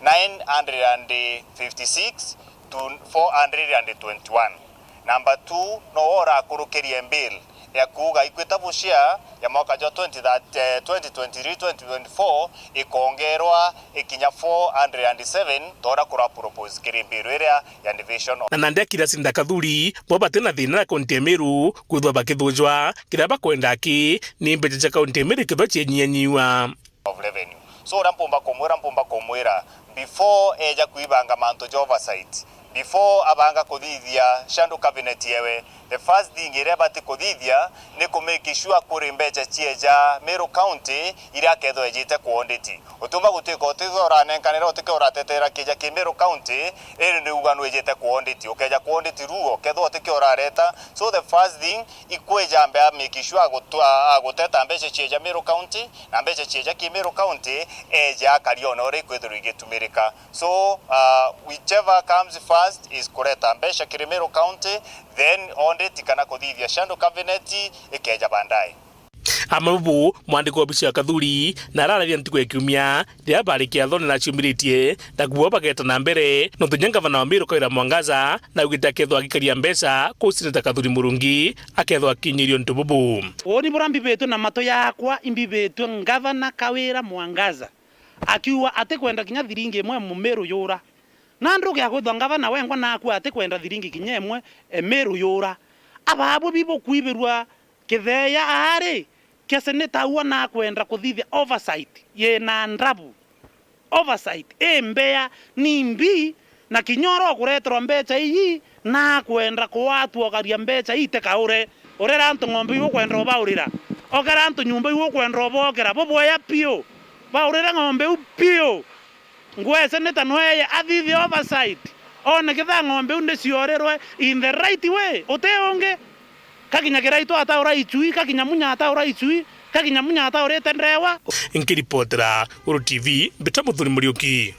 956 to 421. Number 2 no ora akurukirie bill ya kuga ikwita share ya mwaka ja 2023 2024 ikongerwa ikinya 407 tora kura propose kiri bill iria ya division.
Na nandi akira sinda Kathuri bo batina thina na kaunti ya Meru kwithwa bakithujwa kiria bakwenda ki ni mbeca cia kaunti ya Meru ikithwa cienyianyiwa
of revenue. So rampumba kumwira before eja kuibanga manto ja oversight before abanga kuthithia shandu cabinet yewe the first thing iria bati kuthithia ni ku make sure kuri mbeca cieja Meru County iria kethwo ejite kuonditi utuma gutuika utithora nenkanira utike uratetera kija ki Meru County iri ni uga nwijite kuonditi ukeja kuonditi ruo kethwo utike urareta. So the first thing ikweja mbe make sure aguteta mbeca cieja Meru County na mbeca cieja ki Meru County eja kariona uri kwithirwo igitumirika. So whichever comes first is kureta mbeca kiri Meru County then audit kana kuthithia shandu cabinet ikeja bandae.
Amabubu mwandiko wa bici ya Kathuri na arararia ntuku ya kiumia ria barikia thone na ciumiritie na kuo bageta na mbere no tunya ngavana wa Meru Kawira Mwangaza na ugita akethwo agikaria mbeca kuu seneta Kathuri Murungi akethwo akinyirio ntububu
woni burambibetwe na mato yakwa imbibetwe ngavana Kawira Mwangaza akiuga ati kwenda kinya thiringi imwe Mumeru yura na nduge akwithwa ngavana wengwa nakua ati kwenda thiringi kinya imwe Meru yura ababwe bibo kwibirwa kitheya ari keseneta uwa na kwenda kuthithia oversight ye na ndabu oversight embea ni mbi na kinyoro kureterwa mbeca iyi na kwenda kuwatuogaria mbeca ite kaure urera antu ng'ombe iwo kwenda ubaurira okera antu nyumba iwo kwenda ubokera bobwoya pio baurira ng'ombe u pio ngwe seneta nweye athithie oversight one kitha ng'ombe u ndiciorirwe in the right way ute ungi kakinya kiraitwa ataura icui kakinya munya ataura icui Kaginya munyata urete ndrewa.
Nkiripotera Uru TV mbita Muthuri Muriuki.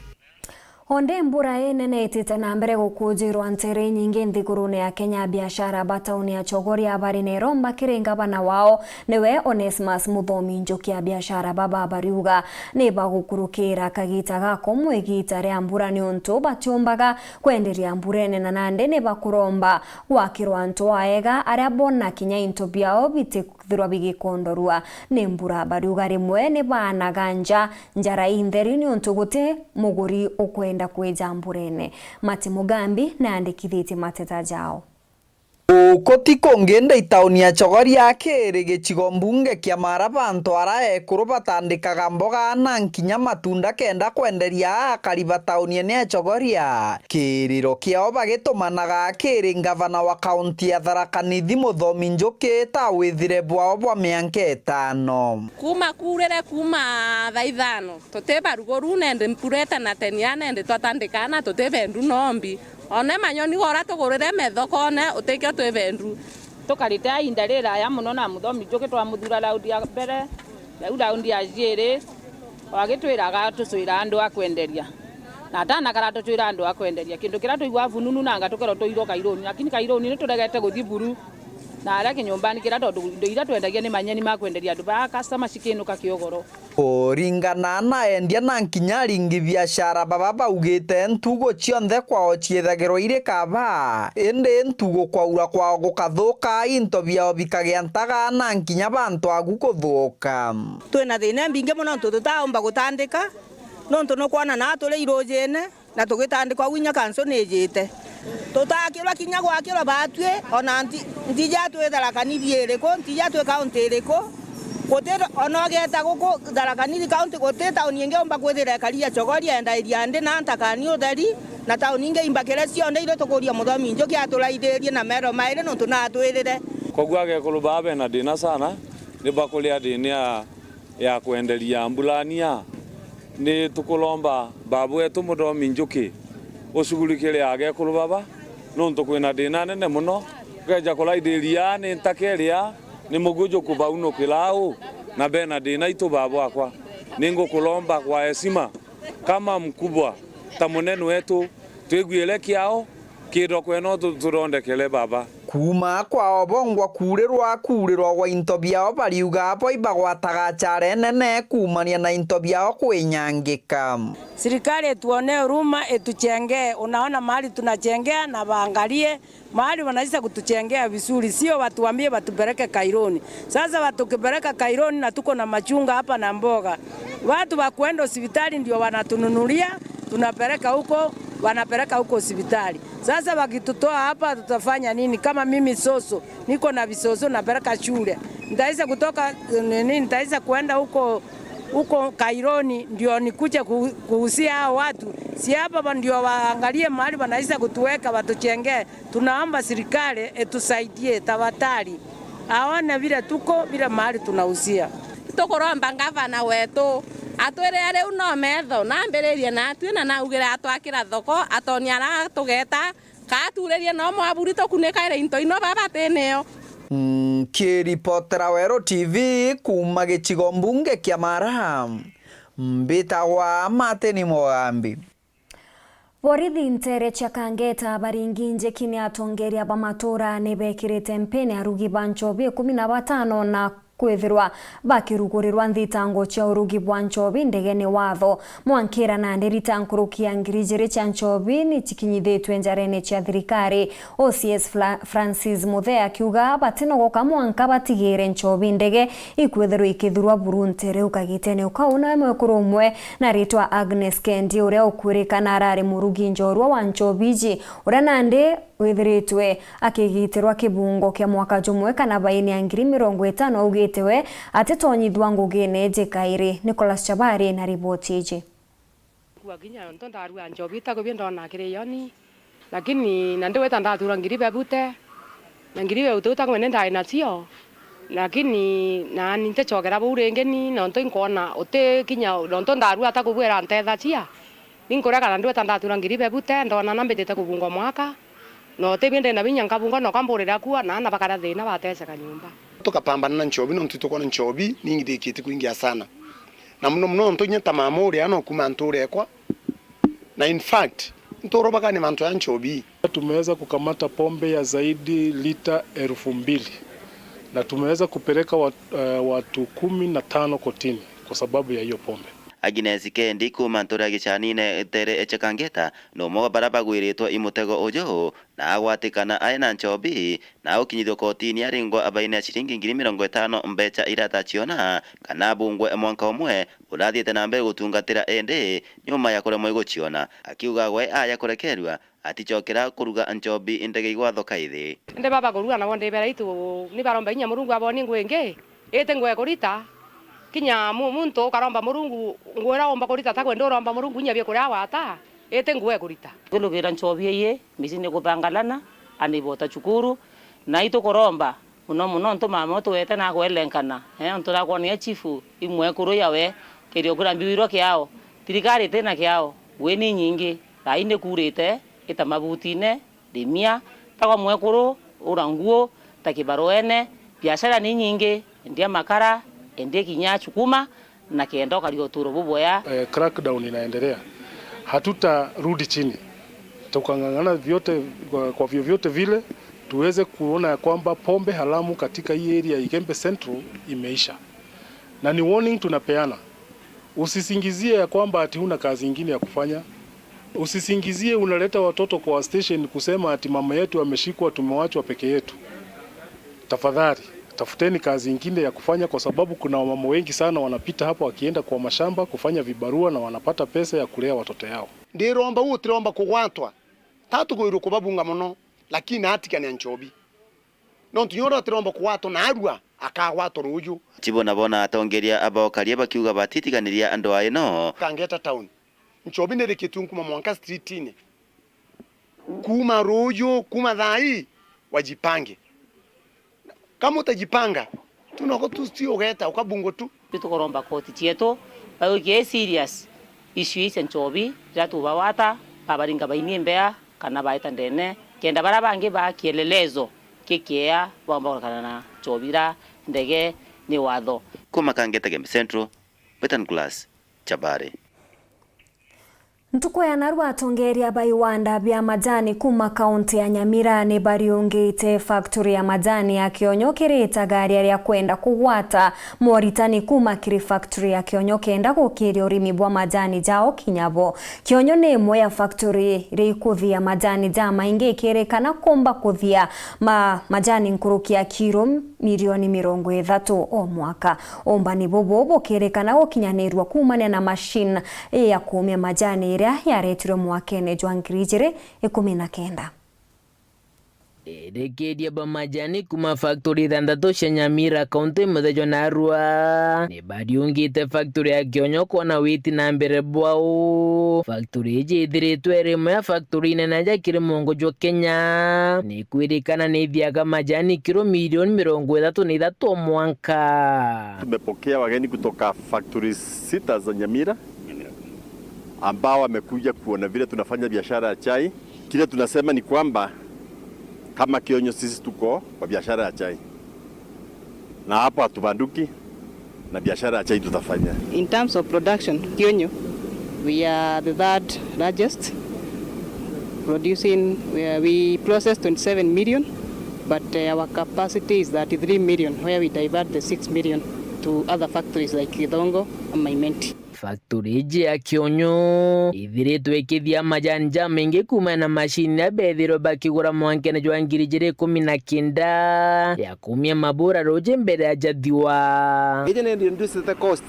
Honde mbura enene itite na mbere gukujirwa ntere nyingi nthigurune ya Kenya biashara batauni ya Chogoria bari na Iromba kiringa bana wao niwe Onesmus Muthomi Njuki ya biashara baba bariuga ni bagukurukira kagita gako mwigita ria mbura ni untu batiumbaga kwenderia mbura ene na nande ni bakuromba gwakirwa antu aega aria bona kinya into biao bitithirwa bigikondorua ni mbura bariuga rimwe ni banaga nja njara intheri ni untu guti muguri ukwenda kweja mburene. Mati Mugambi na andikithite mateta jao.
Uko ti kunginde itauni ya Chogoria kiri gicigo mbunge kia Mara bantu aria ekuru batandikaga mboga na nkinya matunda kenda kwenderia akari ba tauni ene ya Chogoria kiriro kiao bagitumanaga kiri ngavana wa kaunti ya Tharaka Nithi Muthomi Njuki ta withire bwao bwa mianka itano
kuma kurere kuma thaa ithano tutibarugoru nende mpureta na tenia nende twatandikana tutibendu nombi one manyoni gora tugurire methoko ne utikio twibendu
tukarite inda riraya muno na Muthomi Njuki twamuthura raundi ya mbere riu raundi ya jiiri wagitwiraga tucwira andu a kwenderia na ndanakara tucwira andu a kwenderia kindu kiria tuigua bununu nanga tukerwo tuirwo kaironi lakini kaironi ni turegete guthii buru na aria kinyumbani kiria tondu indo iria twendagia ni manyeni ma kwenderia andu ba customer cikiinuka kiogoro
kuringana na endia na nkinya ringi biashara baba baugite ntugo cionthe kwao ciethagirwo iri kaba indi ntugo kwaura kwao gukathuka into biao bikagia ntaga na nkinya bantu agu kuthuka
twina thina mbingi muno ntu tutaumba gutandika nontu nukwana na turi irujine na tugitandikwa winya kanso nijite tutakirwa kinya gwakirwa batue ona ntija twe Tharaka Nithi iriku ntija twe kaunti iriku guti ona geta guku Tharaka Nithi kaunti guti tauni ingi umba kwithira ekaria Chogoria enda iria ndi na ntakani utheri na tauni ingi imbakire cionde iria tukuria Muthomi Njuki aturaithirie na mero mairi nontu na atwirire
koguo agekuru baa bena thina sana ni bakuria thina ya kwenderia mbulania ni tukulomba babu wetu Muthomi Njuki ucugulikire agekuru baba nontu kwina thina nene muno keja kuraithiria ni ntakeria ni mugujuku baunukirau na bena thina itu babu akwa ningukulomba kwa heshima kama mkubwa ta munene wetu twiguire kiao kindo kweno turondekele baba
kuma kwao bongwa kurirwa gwa into biao bariuga apo ibagwataga chare nene kumania na into biao kwinyangika.
Serikali tuone huruma ituchengee. Unaona mahali tunachengea na waangalie mahali wanaweza kutuchengea vizuri, sio watuambie watupeleke Kaironi. Sasa watukipeleka Kaironi na tuko na machunga hapa na mboga, watu wa kwenda hospitali ndio wanatununulia, tunapeleka huko, wanapeleka huko hospitali. Sasa wakitutoa hapa tutafanya nini? Kama mimi soso niko na visoso napeleka shule, nitaweza kutoka nini? Nitaweza kuenda huko huko Kaironi ndio nikuje kuhusia hao watu? Si hapa ndio waangalie mahali wanaweza kutuweka watuchengee. Tunaomba serikali etusaidie tafadhali, aone vile tuko vile mahali tunahusia.
Tukuromba ngavana wetu atwire riu no metho na ambiririe na atue na naugire atwakira thoko atonia ara tugeta kaaturirie no mwaburi tukunikaire into ino baba tineo.
Nkiripotera Wero TV kuma gicigo mbunge kia Mara mbitagwa Mateni Mugambi.
Borithi ntere cha Kangeta baringi njekini atongeria ba matura nibekirite mpene arugi ba nchobi 15 na kwithirwa bakirugurirwa nthitango cia urugi bwa nchobi ndegene watho mwankira na ndiritankurukia ngiri njiri cia nchobi ni cikinyithitwe njarene cia thirikari. OCS Francis Muthee akiuga batinogoka mwanka batigire nchobi ndege ikwithirwa ikithurwa buru ntere ukagitene ukauna mwekuru umwe na ritwa Agnes Kendi uria ukwirikana arari murugi njorua wa nchobi iji uria nandi withiritwe akigitirwa kibungo kia mwaka jumwe kana baini ya 50,000 augitewe atitonyithwa ngugine njikairi. Nicholas Chabari na riboti iji.
Kwa ginya nto ndarua njobi ta kubia ndona kiriyoni lakini nandiweta ndathura ngiri bebute na ngiri bebute utangwene ndai nacio lakini na nintechokera bau ringi ni nonto inkuona uti kinya nonto ndarua ta kubwira ntetha cia ninkuregana ndiweta ndathura ngiri bebute ndona nambitite kubungwa mwaka no te biende na binya nkabunga no kamburira kuwa na na bakara thina bateceka nyumba.
Tukapambana na nchobi no ntitokona nchobi ningithikite kuingia sana na muno muno ntunyeta mama uria no kuma nturekwa na in fact ntorobaka ni mantu ya nchobi.
Tumeweza kukamata pombe ya zaidi lita 2000 na tumeweza kupeleka watu 15 kotini kwa sababu ya hiyo pombe.
Agnes Kendi kuma ntura gichanine tere echekangeta no mwa baraba gwiritwo imutego uyu na agwatikana ae na nchobi na ukinyithio kotini aringwa abaine ciringi 50,000 mbeca iratachiona kana bungwe mwanka umwe urathiete na mbere gutungatira indi nyuma ya kuremwo iguchiona akiuga gwe aya kurekerua atichokera kuruga nchobi indege igwathoka ithi
inde baba kuruga nabo ndibera itu ni baromba inya murungu aboni ngwenge ete ngwe kurita kinya muntu ukaromba murungu ngwera omba kurita ta kwenda uromba murungu nyabie kuria wata ete ngwe kurita
kulugera nchobi ye misine kupangalana anibota chukuru na itu kuromba muno muno nto mama tuwete na kwelenkana nto rakonia chifu imwe kuru yawe kerio kurambiwirwo kiao tirikari tena kiao weni nyingi raine kurite ita mabutine rimia takwa mwekuru uranguo takibaroene biashara ni nyingi ndia makara endie kinya chukuma na kienda kalio turo buboya.
Crackdown inaendelea, hatutarudi chini, tukangangana vyote kwa vyovyote vile tuweze kuona kwamba pombe haramu katika hii area Igembe Central imeisha. Na ni warning tunapeana, usisingizie ya kwamba ati huna kazi nyingine ya kufanya. Usisingizie unaleta watoto kwa station kusema ati mama yetu ameshikwa tumewachwa peke yetu. Tafadhali tafuteni kazi nyingine ya kufanya, kwa sababu kuna wamama wengi sana wanapita hapo wakienda kwa mashamba kufanya vibarua na wanapata pesa ya kulea watoto yao.
Ndiromba utiromba kugwatwa tatu kuiru kubabunga muno lakini atikania nchobi no tunyora tiromba kugwatwa na arua akagwatwa ruju
chibona bona atongeria abokaria bakiuga batitiganiria andu aino
Kangeta town nchobi nere kuma mwanka street ine kuma ruju kuma thai wajipange. Kama utajipanga tunako tu sio geta ukabungo tu
tukoromba koti chetu bayokie serious issue ise nchobi ratu bawata babaringa bainie mbea kana baita ndene kenda barabange ba kielelezo kikia bomba kana na chobira ndege ni watho
kuma Kangeta Gembe Central Betan Glass Chabare.
Ntuku ya narua atongeria ba iwanda bya majani kuma kaunti ya Nyamira ni bariungite factory ya majani ya Kionyo kirita gari ya kwenda kugwata moritani kuma kiri factory ya Kionyo kenda gukiria urimi bwa majani jao kinyabo. Kionyo ni imwe ya factory rikuthia majani ja maingi ikirikana kumba kuthia majani nkurukia kiro milioni 30 o mwaka. Ombani bobo bukirikana gukinyanirwa kumania na machine ya kumia majani iria yaretirwe mwakene jwa 2019.
Erekeria ba majani kuma factory 6 cia Nyamira kaunti muthejo na Arua ni bariungite factory ya Kionyo kuona witi na mbere bwao. Factory iji ithiritwe iri imwe ya factory nene ja kiri mwongo jwa Kenya ni kwirikana ni ithiaga majani kiro milioni 33 mwanka.
Tumepokea wageni kutoka factory 6 za Nyamira ambao wamekuja kuona vile tunafanya biashara ya chai. Kile tunasema ni kwamba kama Kionyo sisi tuko kwa biashara ya chai, na hapo hatubanduki na biashara ya chai tutafanya.
In terms of production, Kionyo, we are the third largest producing. We process 27 million, but our capacity is 33 million, where we divert the 6 million to other factories like Kidongo and Maimenti.
Factory iji ya Kionyo ithiritwe ikithia majani ja maingi kuma na mashini ya bethirwo bakigura mwankene jwa 2019 ya kumia mabura ruje mbere ya jathiwa.
Iji ni reduce the cost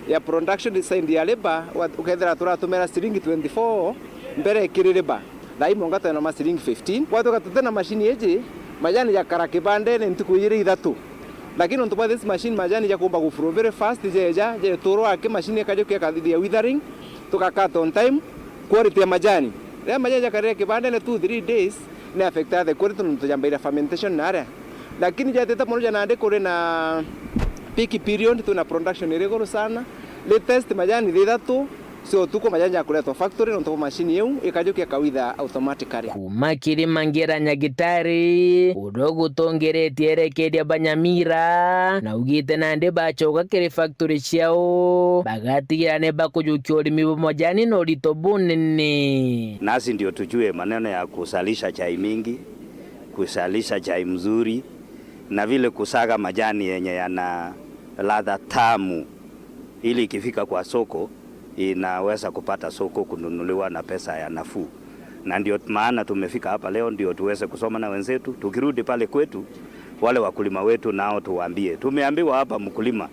ya production design ya labor ukethira turatumira ciringi 24 mbere ikiri labor thai monga na ciringi 15 kwatuka tutena mashini iji majani ya karakibande ni ntuku igiri ithatu. Lakini on top of this machine majani ya kumba gufuro very fast jeja je turo ake machine kaje kia kathithia withering tukakata on time quality ya majani ya majani ya karere kibande ne 2 3 days ne affect the quality no tujambaira fermentation na lakini jateta mono jana ande kore na peak period tuna production iriguru sana latest majani thithatu So tuko majani ya kuletwa factory nontu machine iu ikajukia kawitha automatically.
Kuma Kilimanjaro nyagitari uria gutongeretie erekeria Banyamira na ugite nandi bachoka kiri factory ciao bagatigira ni bakujukia urimi bwa majani na urito bunene.
Nasi ndio tujue maneno ya kusalisha chai mingi, kusalisha chai mzuri na vile kusaga majani yenye yana ladha tamu ili ikifika kwa soko inaweza kupata soko kununuliwa na pesa ya nafuu. Na ndio maana tumefika hapa leo, ndio tuweze kusoma na wenzetu. Tukirudi pale kwetu, wale wakulima wetu nao tuwaambie. Tumeambiwa hapa mkulima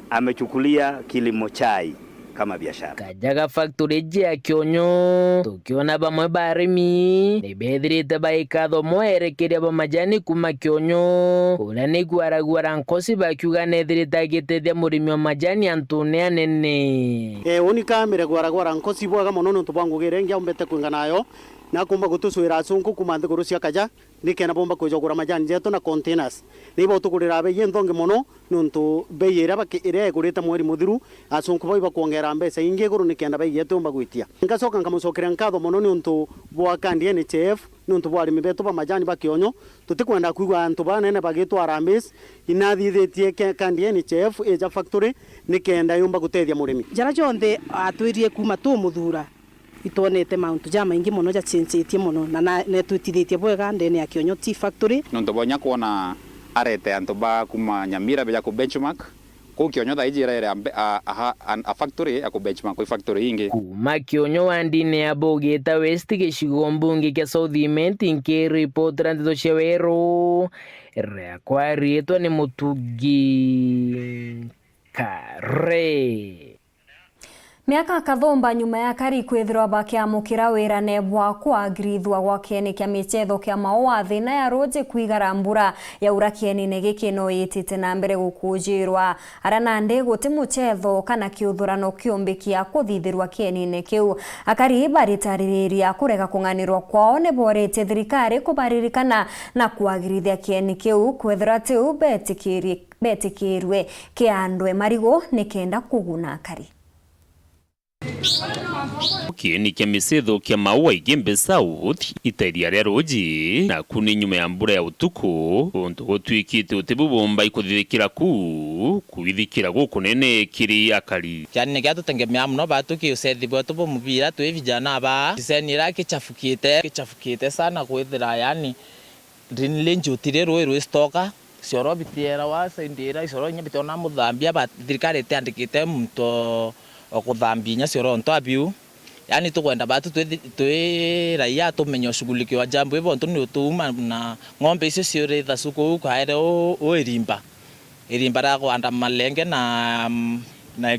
amechukulia kilimo chai kama biashara.
Kajaga factory ya Kionyo tukiona bamwe barimi nibethirite baikatho erekeria ba majani kuma Kionyo uria ni gwaragwara nkosi bakiuga nethirite agitethia murimi wa majani antune anene.
Uni kamire gwaragwara nkosi bwaga muno nontu bwa ngugire ngia umbete kwinga nayo na kumba gutucwira acungu kuma nthiguru cia Kaja nikena bomba kwijogura majani jetu na containers nibo tugurira bei nthongi muno nontu bei ira iria igurite mweri muthiru acungu bau bakuongera mbeca ingi iguru nikenda bei yetu mba gwitia. Ngacoka ngamucokeria nkatho muno nontu bwa kandi NHIF nontu bwa arimi betu ba majani ba Kionyo tutikwenda kuigua antu banene bagitwara mbis inathithitie kandi NHIF eja factory nikenda yumba gutethia murimi.
Jara jonthe atwirie kuma tu muthura itonete mauntu ja maingi muno ja chenchetie muno na netwitithitie bwega ndene ya Kionyo Tea Factory.
Nontu bonya kuona arete antu ba kuma Nyamira beja ku benchmark ku Kionyo thaa ijira ere a factory ya ku benchmark ku factory ingi.
Kuma Kionyo wandine ya Bogeta West gicigo mbunge kia South Imenti nkiripotera nteto cia weru riakwa rietwa ni Mutugi Kare.
Miaka kathomba nyuma ya kari kwithirwa bakiamukira wira nebwa kwagirithwa gwa kieni kia michetho kia maua thina ya rũnji kwigara mbura yaura kieni-inĩ gĩkĩ no ĩtĩte na mbere gũkũnjĩrwa aria nandi guti muchetho kana kiuthurano kiumbikia kuthithirwa kieni-inĩ kiu. Akari baritarĩrĩria kurega kung'anirwo kwao nĩ borĩtie thirikari kubaririkana na kwagirithia kieni kiu kwithirwa tiu betikirwe kiandwe marigu nikenda kuguna akari.
Kieni kia micetho kia maua Igembe South itaria ria rũnji na ku ni nyuma ya mbura ya utuku undu gutwikite utibubumba ikuthithikira ku kuithikira guku nene kiri akari
kyani kyatutengemea muno batu kiusethi bwetu bumubira twi vijana ba disenira kichafukite sana kwithira yani rinlinjutire rui rwistoka cioro bitiera wacaindira icoro inya bitiona muthambia ba thirikari itiandikite muntu okuthambia inya cioro nto abiu yani tukwenda batu twi raia tumenye ushughulikiwa jambo ivo ntu ni utuuma na ng'ombe icio ciuritha cuku kaere uirimba irimba ra kwanda malenge na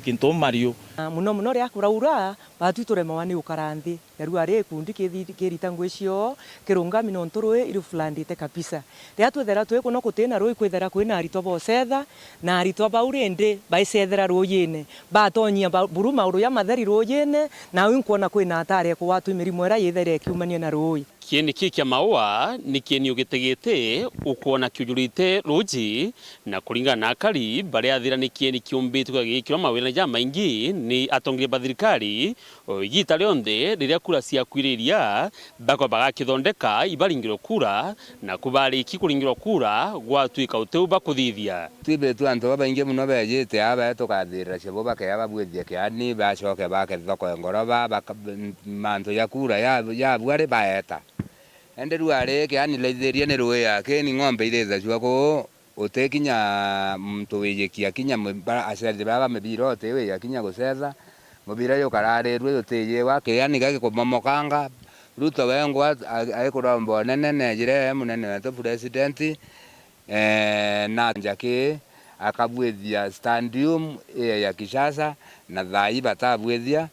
kintu mariu
muno muno ria kuraura batu turemawa ni ukara nthi naru ari ikundi kirita ngui cio kirungami nontu rui irufulandite kabisa ria twethera twi kuno gutina rui kwithera kwina aritwa bocetha na aritwa bau rindi baicethera ruyine batonyia buru mauru ya matheri ruyine na nkuona kwina atari kuwatu mirimu ira yithere kiumania na rui.
Kieni kiki kia maua ni kieni ugitegete ukuona kiujurite rũnji na kuringana na akari baria athira ni kieni kiumbitwe gigikirwa mawira ja maingi ni atongoria ba thirikari igita rionthe riria kura ciakuiriria bakwa bagakithondeka ibaringirwo kura na kubariki kuringirwo kura gwatuika uteu bakuthithia.
Twibetwe antu babaingi muno bejite aba tukathirira ciabo bakeya babwithie kiani bacoke bake thoko ngoroba mantu ya kura yabwari baeta ende ruare kiani leithirie ni rui yake ni ng'ombe iritha ciako utekinya muntu wiyikia kinya acethi baba mibira utiwiya kinya gucetha mubira yukararirwe utiye wake yani gagikumomokanga Ruto wengwa aikurombo nene nejire munene wetu president na njaki akabwithia stadium ya Kishasa na thai batabwithia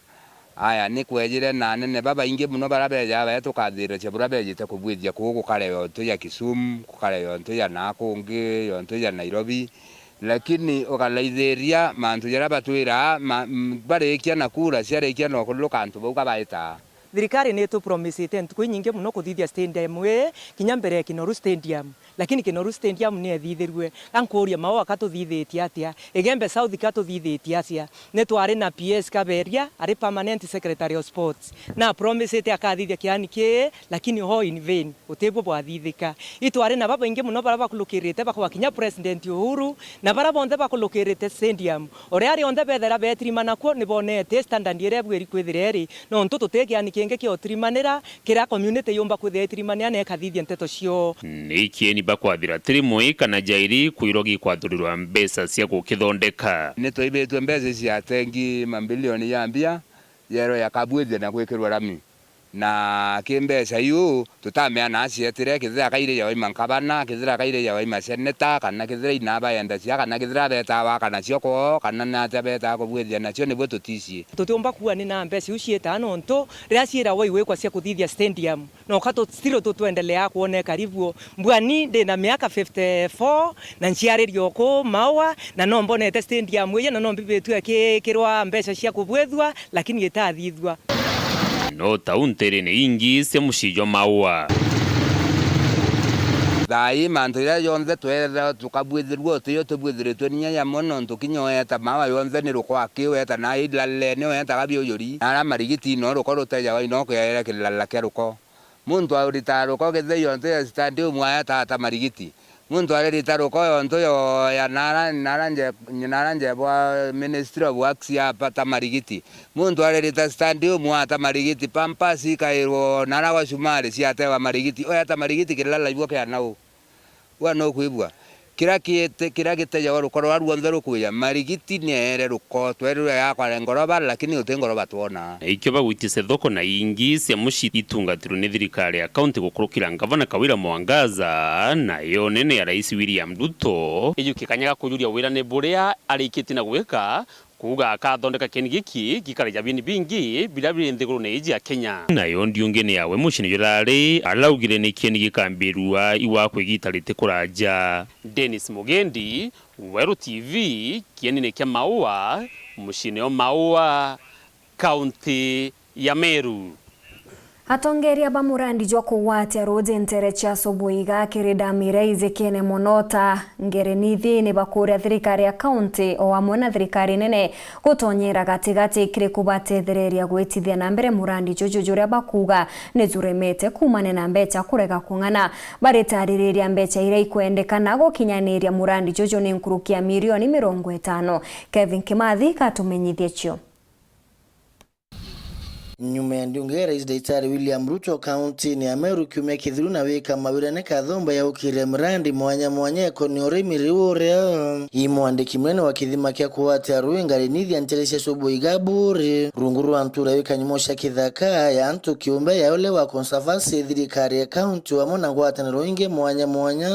aya ni kwejire na nene baba ingi muno barabeja bae tukathira cia burabejite kubwithia kuu gukare ntu ya Kisumu gukare ntu ya nakungi ntu ya Nairobi lakini ukalaithiria mantu jara batwira barikia na kura ciarikia no kuluka antu bau kabaita.
Thirikari ni tupromisite ntuku nyingi muno kuthithia stadium ii kinya mbere Kinoru Stadium, lakini Kinoru Stadium ni ethithirwe ankuria Maua katuthithitie atia, Igembe South katuthithitie atia. Ni twari na PS Kaberia ari permanent secretary of sports na promisite akathithia kiani ki, lakini ho in vain utibwo bwathithika. Itwari na baba ingi muno bara bakulukirite bakwakinya President Uhuru na bara bonthe bakulukirite stadium uria ari onthe bethera betirimana kuo ni bonete standard iria bweri kwithira eri no ntu tutikiani kingi kia utirimanira kiria community yumba kwithira itirimania na ekathithia nteto cio.
Ni kieni bakwathira tirimwe kana jairi kuirogi kwathurirwa mbeca cia gukithondeka.
Ni tuibitwe mbeca cia tengi mabilioni ya mbia yero yakabwithia na gwikirwa rami na kimbeca iu tutameana cietire kithira kaire ya waima nkabana kithira kaire ya waima seneta kana kithira inaba yenda cia kana kithira beta wa kana cioko kana na ta beta kubwithia nacio nibwo tuticie
tutiumba kuwa ni na mbeca iu cieta nontu riria ciira waiwe kwa cia kuthithia stadium no ka tutiro tutwendelea kuone karibu mbwani ndi na miaka 54 na nciaririo ku Maua na no mbonete stadium iye na no mbibitue kirwa mbeca cia kubwithwa lakini itathithwa.
No tauntere ni ingi cia mucijo Maua.
Thai mantu iria yonthe twetha tukabwithirwo tiyo tubwithiritwe ni ya mono ntukinyoeta Maua yonthe ni ruko akiweta na ilale ni weta gabiuyuri ara marigiti no ruko ruteja wa ino kwera kilala kia ruko muntu aurita ruko gethe yonthe ya standi umwaya tata marigiti muntu arerita ruko yonthe yo ya naranje bwa Ministry of Works ya pata marigiti muntu arerita standi umwata marigiti pampasi kairwo narawa shumari ciatewa marigiti oya ta marigiti kilala ibwo kia nau wa no kwibwa kira kiete kira giteja wa ruko rwa ruonthe rukuya marigiti ni ere ruko twerirwe yakwa ngoroba lakini uti ngoroba tuona.
Ikio bagwitise thoko na ingi cia muci itungatirwo ni thirikari ya kaunti gukurukira ngavana Kawira Mwangaza nayo nene ya Rais William Ruto iyukikanyaga kuyuria wira ni buria arikitie na gwika kuga akathondeka kieni giki gikareja bini bingi biria biri nthiguru ni iji ya Kenya. Nayo ndiungi ni yawe mucini jurari araugire ni kieni gikambirua iwa kwigitarite kuraja. Dennis Mugendi, Weru TV, kieni ni kia Maua, mucini o Maua, kaunti ya Meru.
Atongeria ba murandi jwa kuwatia rudi ntere cha sobuiga kirida miraize kene monota ngerenithi ni bakuria thirikari ya kaunti o amwe na thirikari nene gutonyera gatigati kiri kubatethereria gwitithia na mbere murandi juju juria bakuga ni juremete kumane na mbeca kurega kung'ana baritaririria mbeca iria ikwendekana gukinyaniria murandi juju ni nkurukia milioni 50. Kevin Kimathi katumenyithie cio.
Nyuma ya ndiunge Rais Daktari William Ruto kaunti ni Ameru kiumia kithiru na wika mawira ne kathomba ya ukire mrandi mwanya mwanya koni urimi riuria imwandiki mnene wa kithima kia kuwatia ruinga rinithia nteresha sobo igaburi runguru antura wika nyumosha kithaka ya antu kiumbe ya ole wa conservancy thirikari ya kaunti wa mona ngwatana ruinge mwanya mwanya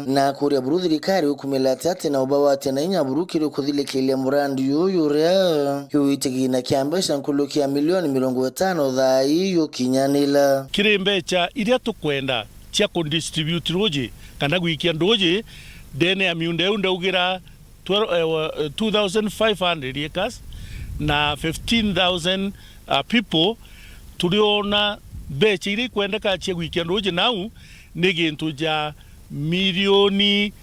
na kuria buru thirikari ukumila tate na ubawate na inya burukiri kuthilekelia mrandi yuyuria yuitegina kiambesha nkulukia milioni 50 thaa iyo kinyanila
kiri mbeca iria tukwenda cia kudistribute roji kana gwikia ndoji dene ya miunda ndaugira 2500 acres na 15,000 people tuliona mbeca iria ikwendeka cia gwikia ndoji nau ni gintu ja milioni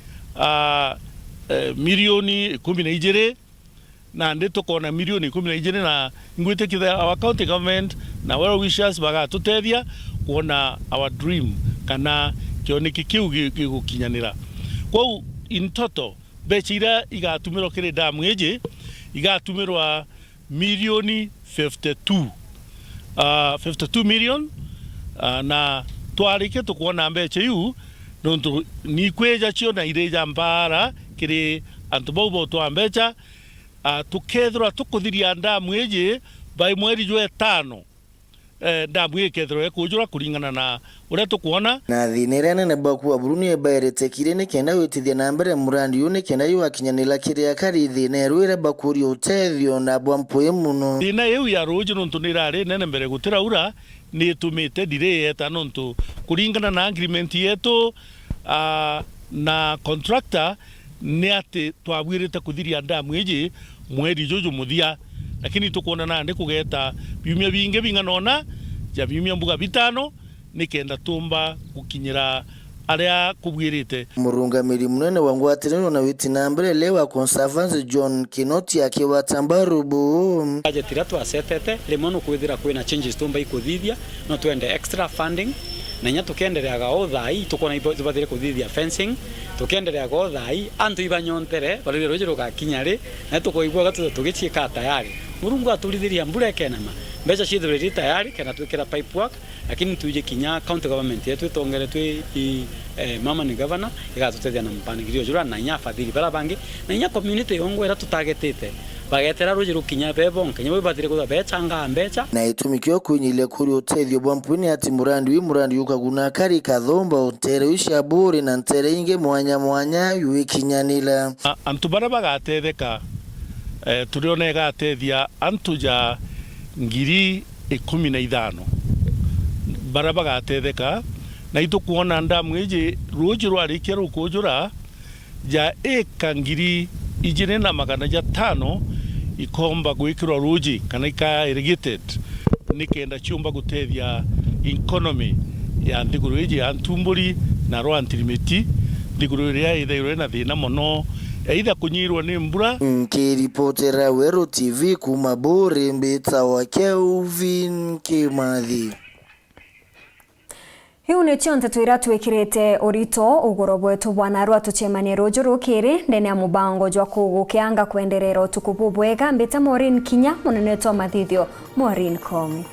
milioni 12 na ndi tukona milioni 12 na ngwitikitha our county government na well wishers bagatutethia kuona our dream kana kioniki kiu gigukinyanira. Kwou in total mbeca iria igatumirwo kiri damu iji igatumirwa milioni 52 52 million na twarike tukuona mbeca iu nontu ni kweja cio na ireja mbara kiri antu bau botwa mbeca tukethirwa tukuthiria ndamu iji by mweri jwa 5 ndamu ikethirwa ikujura kuringana na uria tukuona.
Na thina iria nene bakuwa buru ni baeretekire ni kenda witithia na mbere murandi uyu ni kenda yuakinyanira kiria kari thina erwire bakuria utethio na bwa mpui muno.
Thina iu ya ruji nontu ni irari nene mbere gutiraura ni itumite delay eta nontu kuringana na agreement yetu na contractor ni ati twabwirite kuthiria ndamu iji mweri juju muthia, lakini tukuona na ndi kugeta biumia bingi binganona ja biumia mbuga bitano nikenda tumba gukinyira aria kubwirite.
Murungamiri munene wa ngwataniro na witina mbere lewa Conservancy John Kinoti akiwatamba rubu
budget ira twasetete rimwe no kwithira kwina changes tumba ikuthithia no twende extra funding na nya tukendereaga o thai tukona tubathire kuthithia fencing tukendereaga o thai antu ibanyontere barire rujiro rugakinya ri na tukoigwaga tugichiika tayari murungu aturithiria mbura ekenama mbeca ciithirire tayari kana twikira pipe work lakini tuje kinya county government yetu itongere twi mama ni governor igatutethia na mpangirio jura na nya fadhili bara bangi na nya community yongo era tutagetete bagetera rujiro kinya bebo nkenya bibathire kutha bechanga mbecha
na itumikio kunyile kuri utethio bwa mpuni ati murandi wi murandi yukaguna kari kathomba utere wishaburi na ntere inge mwanya mwanya yuikinyanila
antu bara bagatetheka turiona igatethia antu ja 15,000 bara bagatetheka na itukuona ndamu iji ruji rwarikia rukujura ja eka 2,500 ikomba gwikirwa ruji kana ika irrigated nikenda chiumba gutethia economy ya nthiguru iji ya ntumburi na rwa ntirimiti nthiguru iria ithairwe na thina muno either kunyirwa ni mbura.
Nkiripotera Weru TV kuma Buri mbita wa Kelvin Kimathi.
Hiu ni cionthe twira twikirite urito ugoro bwetu bwana rwa tucemanie ruju rukiri ndene ya mubango jwa kugukianga kuenderera utuku bubwega mbita Maureen Kinya munene twa mathithio Maureen Komi.